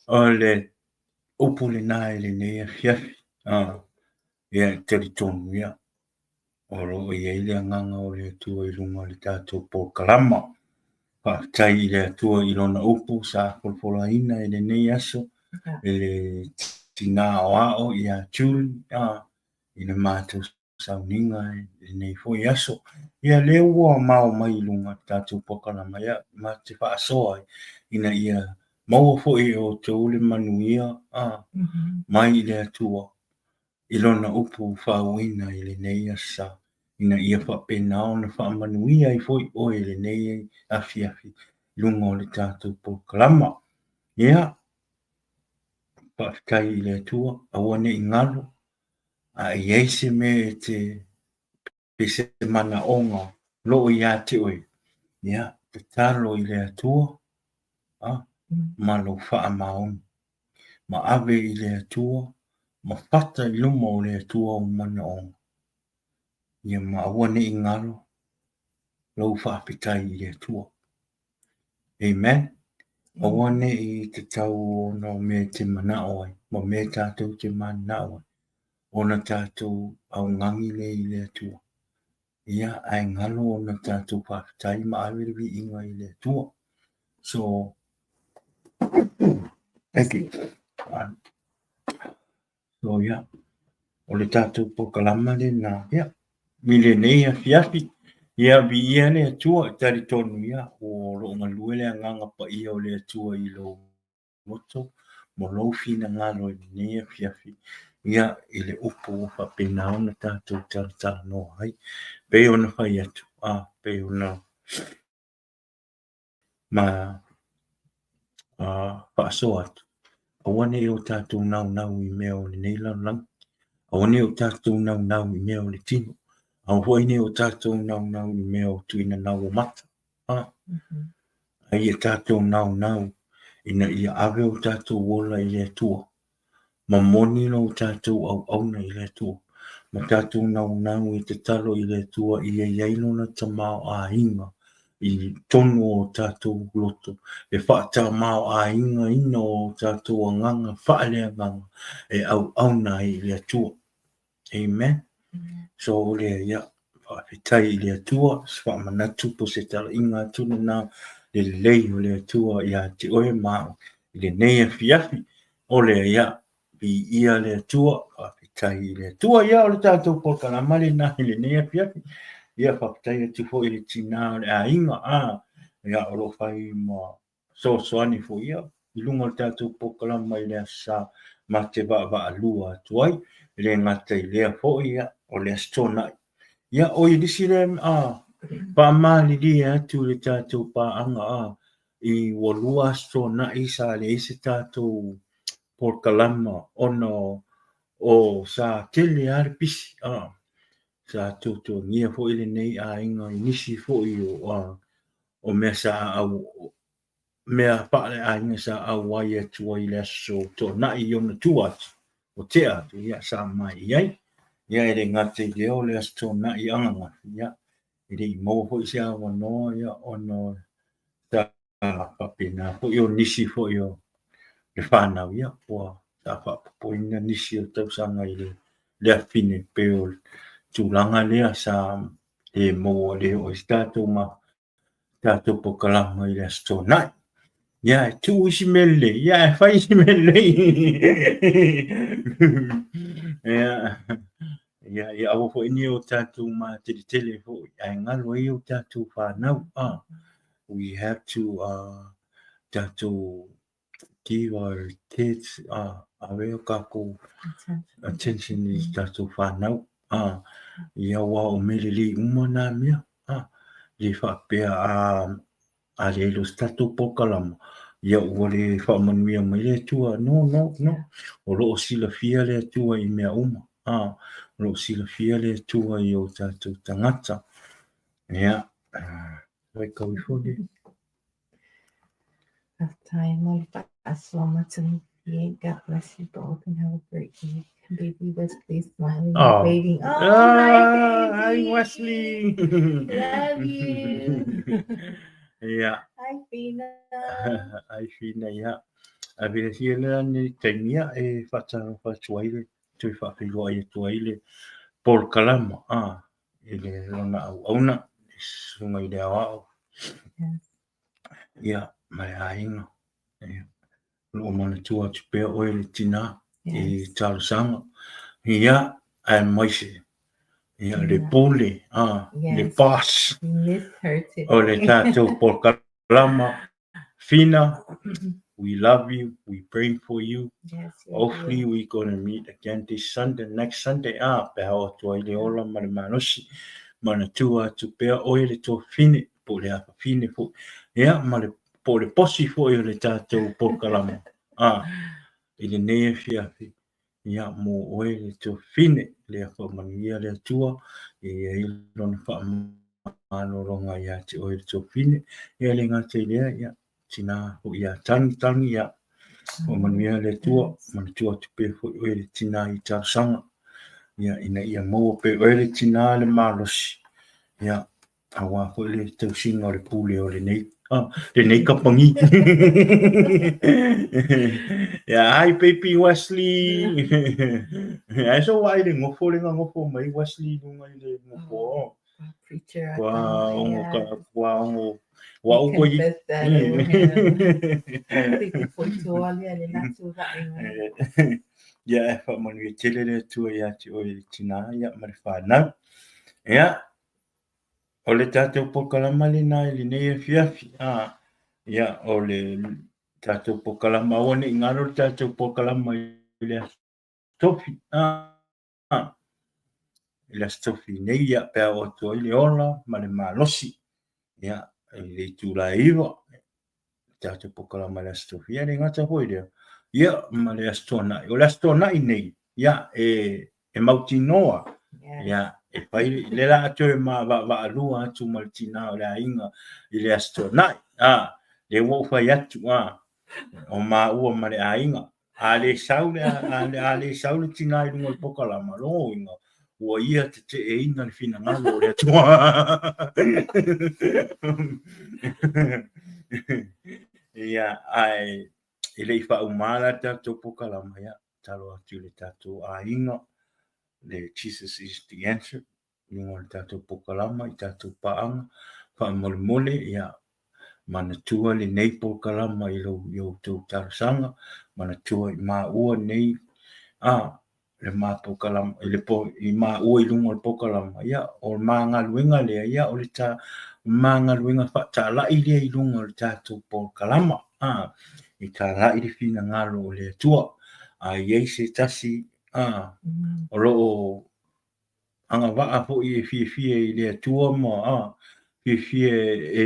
o le upu lena i lenei afiafi. Ah, ia, e talitonu, ia, o lo o i ai le agaga o le Atua i luga o le tatou polokalama. Faafetai i le Atua i Lona upu sa folafolaina i lenei aso, i le tina aoao ia Julie, ah, i le matou sauniga i lenei foi aso. Ia lea ua mao mai i luga o le tatou polokalama, ia ma te faasoa ai ina ia maua foi e outou le manuia mai i le Atua i Lona upu faauuina i lenei aso, ina ia faapena ona faamanuia ai foi oe i lenei afiafi i luga o le tatou polokalama. Ia, faafetai i le Atua, aua ne i galo, a i ai se mea e te pe se manaoga o lo o ia te oe, ia, tatalo i le Atua a, ma lou faamaoni. Ma ave i le Atua, ma fata i luma o le Atua ou manaoga. Ia ma aua ne i galo lou faafetai i le Atua. Amen. Aua ne i tatau ona o mea e te manao ai, ma mea tatou te mananao ai, ona tatou augani lea i le Atua. Ia, ae galo ona tatou faafetai ma ave le viiga i le Atua. So, thank you. So, ia, o le tatou polokalama lena, ia, i lenei afiafi, ia, viia le Atua, e talitonu, ia, o lo o galue le Agaga Paia o le Atua i lou loto ma lou finagalo i lenei afiafi, ia, i le upu ua faapena ona tatou talatalanoa ai, pei ona fai atu, a, pei ona ma faasoa atu, aua ne i o tatou naunau i mea o lenei lalolagi, aua ne i o tatou naunau i mea o le tino, aua foi ne i o tatou naunau i mea o tuuina nau o mata. A ia tatou naunau ina ia ave o tatou ola i le Atua, ma moni lo tatou auauna i le Atua, ma tatou naunau e tatalo i le Atua ia i ai lona tamaoaiga i totonu o tatou loto, le faatamaoaigaina o tatou agaga faaleagaga e auauna ai i le Atua. Amen. So o lea, ia, faafetai i le Atua, se faamanatu po o se talaiga atu lena le lelei o le Atua ia te oe ma au i lenei afiafi. O lea, ia, viia le Atua, faafetai i le Atua. Ia, o le tatou polokalama lena i lenei afiafi. Ia, faafetai atu foi i le tina o le aiga, a, ia, o lo o fai ma fesoasoani foi ia i luga o le tatou polokalama i le Aso Sa ma te vaavaalua atu ai. E le gata i lea foi, ia, o le Aso Toonai. Ia, o i le isi lea a faamalilie atu i le tatou paaga a i ua lua Aso Toonai sa leai se tatou polokalama ona o sa tele lava le pisi a sa tuatuagia foi lenei aiga i nisi foi o a o mea sa au mea faaleaiga sa auai atu ai i le aso Toonai i ona tua atu o tea atu, ia, sa mae i ai. Ia, e le gata i lea o le aso Toonai ananafi, ia, e le i maua foi se avanoa, ia, ona sa faapena foi o nisi foi o le whānau, ia, ua sa faapopoina nisi o tausaga i le afine, pei o le tulaga lea sa le maua le oo ai se tatou ma tatou polokalama i le Aso Toonai. Ia, e tuu isi mea lelei, ia, e fai isi mea lelei. Ia, ia, ia aua foi ne i o tatou mateletele foi, ae galo ai o tatou whānau. Ah, we have to tatou give our kids ave o kākou attention i tatou whānau. Ah, ia aua o mea lelei uma nā mea. Ah, le faapea a a leai loa se tatou polokalama, ia ua le faamanuia mai le Atua. No, no, no. O lo o silafia le Atua i mea uma. Ah, o lo o silafia le Atua i o tatou tagata. Ia, faitau ifo le. Faafetai mo le faasoa matagofie. 58. God bless you both and have a great week. Baby Wesley smiling and Oh. waving. Oh, Ah, hi, hi baby. Wesley. Love you. Ia. Hi, Fina. Ai Fina, ia. Avea sia lea ni taimi ia e whaatalofa atu ai le toe whaafeiloai atu ai le polokalama a i le lona auauna le susuga i le aoao. Yes. Ia, ma le aiga. Ia. O lo o manatua atu pea oe le tinā i Yes. talosaga. Ia, aemaise. Ia, le Yeah. pule, a, le Yes. boss We miss her o le today. tātou polokalama. Fina, we love you. We pray for you. Yes, we Hopefully do. we're going to meet again this Sunday, next Sunday. Ah, pe hao atu ai le ola ma le malosi. Manatua atu pea oe le tuafafine, po o le afafine foi. Ia, ma le, po o le posi foi o le tātou polokalama. Ah, i lenei afiafi. Ia, mo oe le tuafafine, lea faamanuia le Atua, e i ai lona faamalologa ia te oe le tuafafine. Ia le gata i lea, ia, tinā foi ia Tangi, Tangi, ia, faamanuia le Atua, Yes. manatua atu pea foi oe le tinā i talosaga. Ia, ina ia maua pea oe le tinā le malosi. Ia, aua foi le tausiga o le pule o lenei, ah, lenei kamupani. Ia, hi baby Wesley. Ai so vaai le gofo le gagofo mai Wesley i luga i le gofo. Oh, preacher, I Kua thought, ongo yeah. ka, kua ongo, We wa uko i. confess that over him. Te foitoa lea le latou vaaiga. Ia, e faamanuia tele le Atua ia te oe le tinā, ia, ma le whanau. Ia, o le tātou polokalama lena i lenei afiafi. Ah, ia, o le tātou polokalama, aua ne i ngalo le tātou polokalama i le Aso Tofi. Ah, i le Aso Tofi nei, ia, pe a oo atu ai le ola ma le malosi. Ia, i le itula e 9, le tātou polokalama i le Aso Tofi. Ia, le gata foi lea. Ia, ma le Aso Toonai. O le Aso Toonai nei, ia, e mautinoa. Yes. Ia, e fai le la atu e ma vaavaalua atu ma le tinā o le aiga i le Aso Toonai. Ah, le ua ou fai atu, ah, o maua ma le aiga. A le sau le, a, le, a le sau le tinā i luga o le polokalama, logo uiga, ua ia teteeina le finagalo o le Atua. Ia, ae e le i faauma la tatou polokalama, ia, talo atu i le tatou aiga, le Jesus is the answer, i luga o le tatou polokalama, i tatou paaga, faamolemole, ia, manatua lenei polokalama i lou i outou talosaga, manatua i maua nei, a, le ma polokalama, i le po, i maua i luga o le polokalama, ia, o le ma galuega lea, ia, o le ta, ma galuega faatalai lea i luga o le tatou polokalama, a, i talai le finagalo o le Atua. A i ai se tasi, a, o lo o agavaa foi e fiafia i le Atua ma, a, fiafia e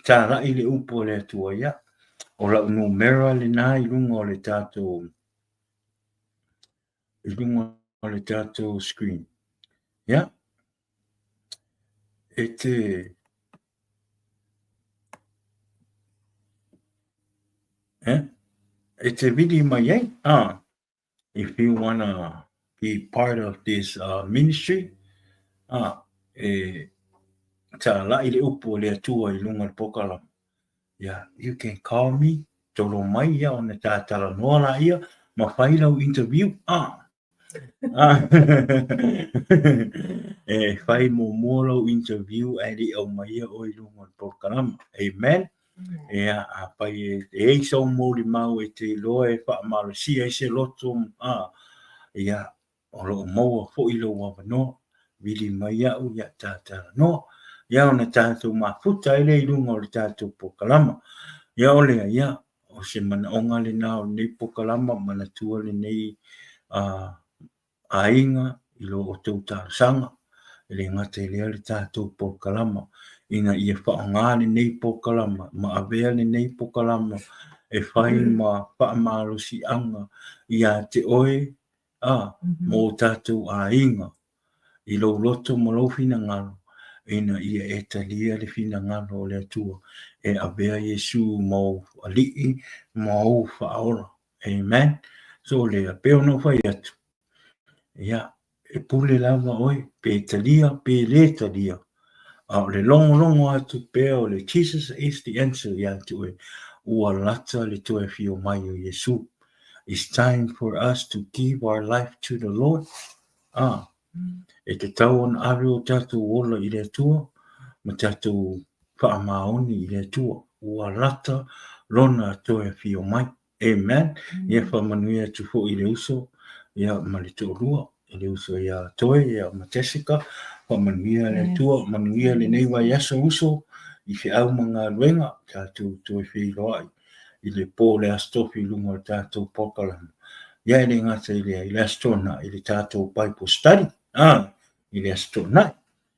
talai le upu a le Atua, ia, o lau numera lena i luga o le tatou, i luga o le tatou screen. Ia, e te, eh, e te vili mai ai, ah, if you wanna be part of this ministry, ah, e talai le upu o le Atua i luga o le polokalama. Ia, you can call me, tolo mai ia ona tātalanoa la ia, ma fai lau interview, ah. Ah. E fai muamua lau interview ae le i aumaia oe i luga o le polokalama. Amen. Ia, afai e e ai sau molimau e te iloa e faamalosia ai se loto, ah, ia, o lo o maua foi lou avanoa, vili mai au ia tātalanoa. Ia ona tatou mafuta ai lea i luga o le tatou polokalama. Ia o lea, ia, o se manaoga lena o lenei polokalama, manatua lenei aiga i lo outou talosaga, e le gata i lea le tatou polokalama, ina ia faaaoga lenei polokalama ma avea lenei polokalama e fai ma faamalosiaga ia te oe, a, mō o tatou aiga, i lou loto ma lou finagalo, ina ia e talia le finagalo o le Atua e avea Iesu ma ou Alii ma ou Faaola. Amen. So lea, pei ona ou fai atu, ia, e pule lava oe, pe talia, pe le talia. A o le logologo atu pea o le Jesus is the answer ia te oe, ua lata le toe afio mai o Iesu. It's time for us to give our life to the Lord. Ah, e tatau ona ave o tatou ola i le Atua ma tatou faamaoni i le Atua. Ua lata lona toe afio mai. Amen. Ia faamanuia atu foi i le uso ia ma le toalua, i le uso ia Toe ia ma Jessica. Faamanuia le Atua, manuia lenei vaiaso uso i feau ma galuega, tatou toe feiloai i le po o le Aso Tofi i luga o le tatou polokalame. Ia e le gata i lea, i le Aso Toonai, i le tatou Bible study, ah, i le Aso Toonai,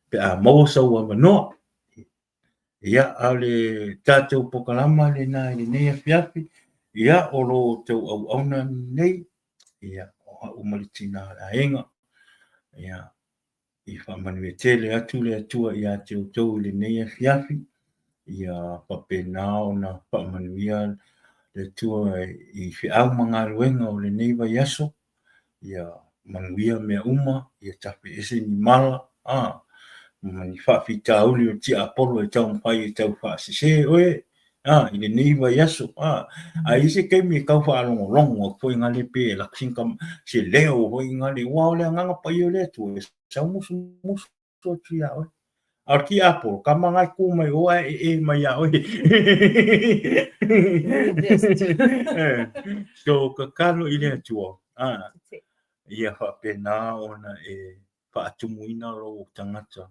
pe a maua sou avanoa. Ia, a o le tatou polokalama lena i lenei afiafi, ia, o lo outou auauna nei, ia, o au ma le tina o le aiga, ia, i faamanuia tele atu le Atua ia te outou i lenei afiafi, ia faapena ona faamanuia le Atua i feau ma galuega o lenei vaiaso, ia manuia mea uma, ia tafe ese ni mala, a, ma ni faafitauli o le tiapolo e taumafai e tau faasese oe, a, i lenei vaiaso, a, a i ai se taimi e tau faalogologo atu foi gale pe e laki se leo foi gale, aua o le Agaga Paia o le Atua e sau musumusu atu iā oe. A o le tiapolo, kama na e kū mai o ae e e mai iā oe. So, tatalo i le Atua, a, ia faapena ona e faatumuina lou tagata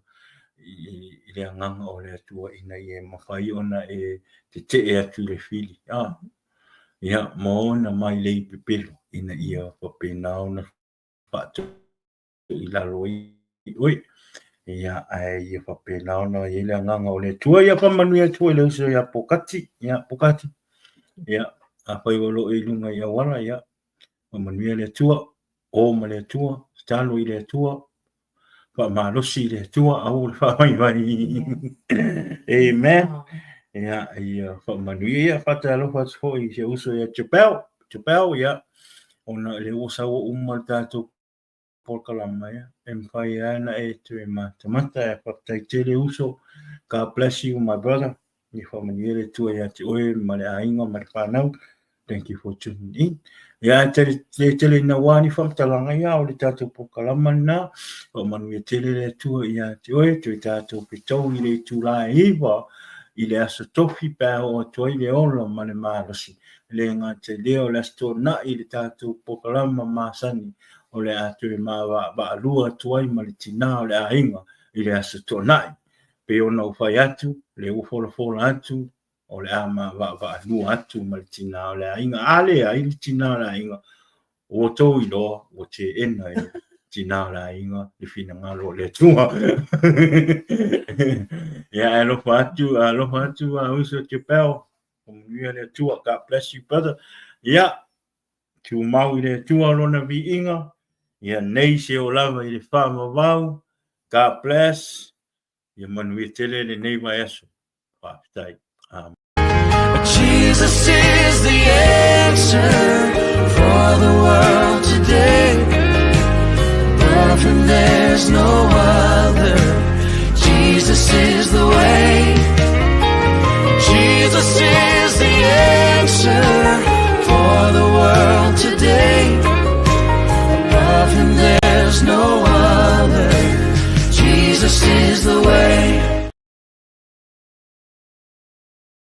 i le agaga o le Atua ina ia mafai ona e tetee atu i le fili, a, ia, ma ona mailei pepelo ina ia faapena ona faatu i lalo ai oe. Ia, ae ia faapena ona i ai le agaga o le Atua. Ia faamanuia atu foi i le uso ia Pokati. Ia, Pokati. Ia, afai o lo o i luga i auala, ia, faamanuia le Atua, o ma le Atua, tatalo i le Atua, faamalosi i le Atua, aua le faavaivai. Amen. Ia, ia faamanuia. Ia, faatalofa atu foi i si ou uso ia Chapel. Chapel, ia, ona o lea ua sau uma le tatou polokalama ia, e mafai lava ona e toe matamata. Ae faafetai tele uso. God bless you my brother. Ia faamanuia le Atua ia te oe ma le aiga ma le fanau. Thank you for tuning in. Ia, e tele, le tele ina ua ni faamatalaga ia o le tatou polokalama lena. Faamanuia tele le Atua ia te oe, toe tatou fetou i le itula e 9 i le aso Tofi pe a oo atu ai le ola ma le malosi. E le gata i lea o le Aso Toonai i le tatou polokalama masani o le a toe vaavaalua atu ai ma le tina o le aiga i le Aso Toonai. Pei ona ou fai atu, lea ua folafola atu, o le a ma vaavaalua atu ma le tina o le aiga. A leai le tina o le aiga, ua outou iloa ua teena e le tina o le aiga le finagalo o le Atua. Ia, ae alofa atu, alofa atu a uso Chapel. Faamanuia le Atua. God bless you, brother. Ia, tumau i le Atua lona viiga. Ia nei se oo lava i le faavavau. God bless. Ia manuia tele lenei vaiaso. Faafetai. Amen. Jesus is the answer for the world today. Above him there's no other. Jesus is the way. Jesus is the answer for the world today. Above him there's no other. Jesus is the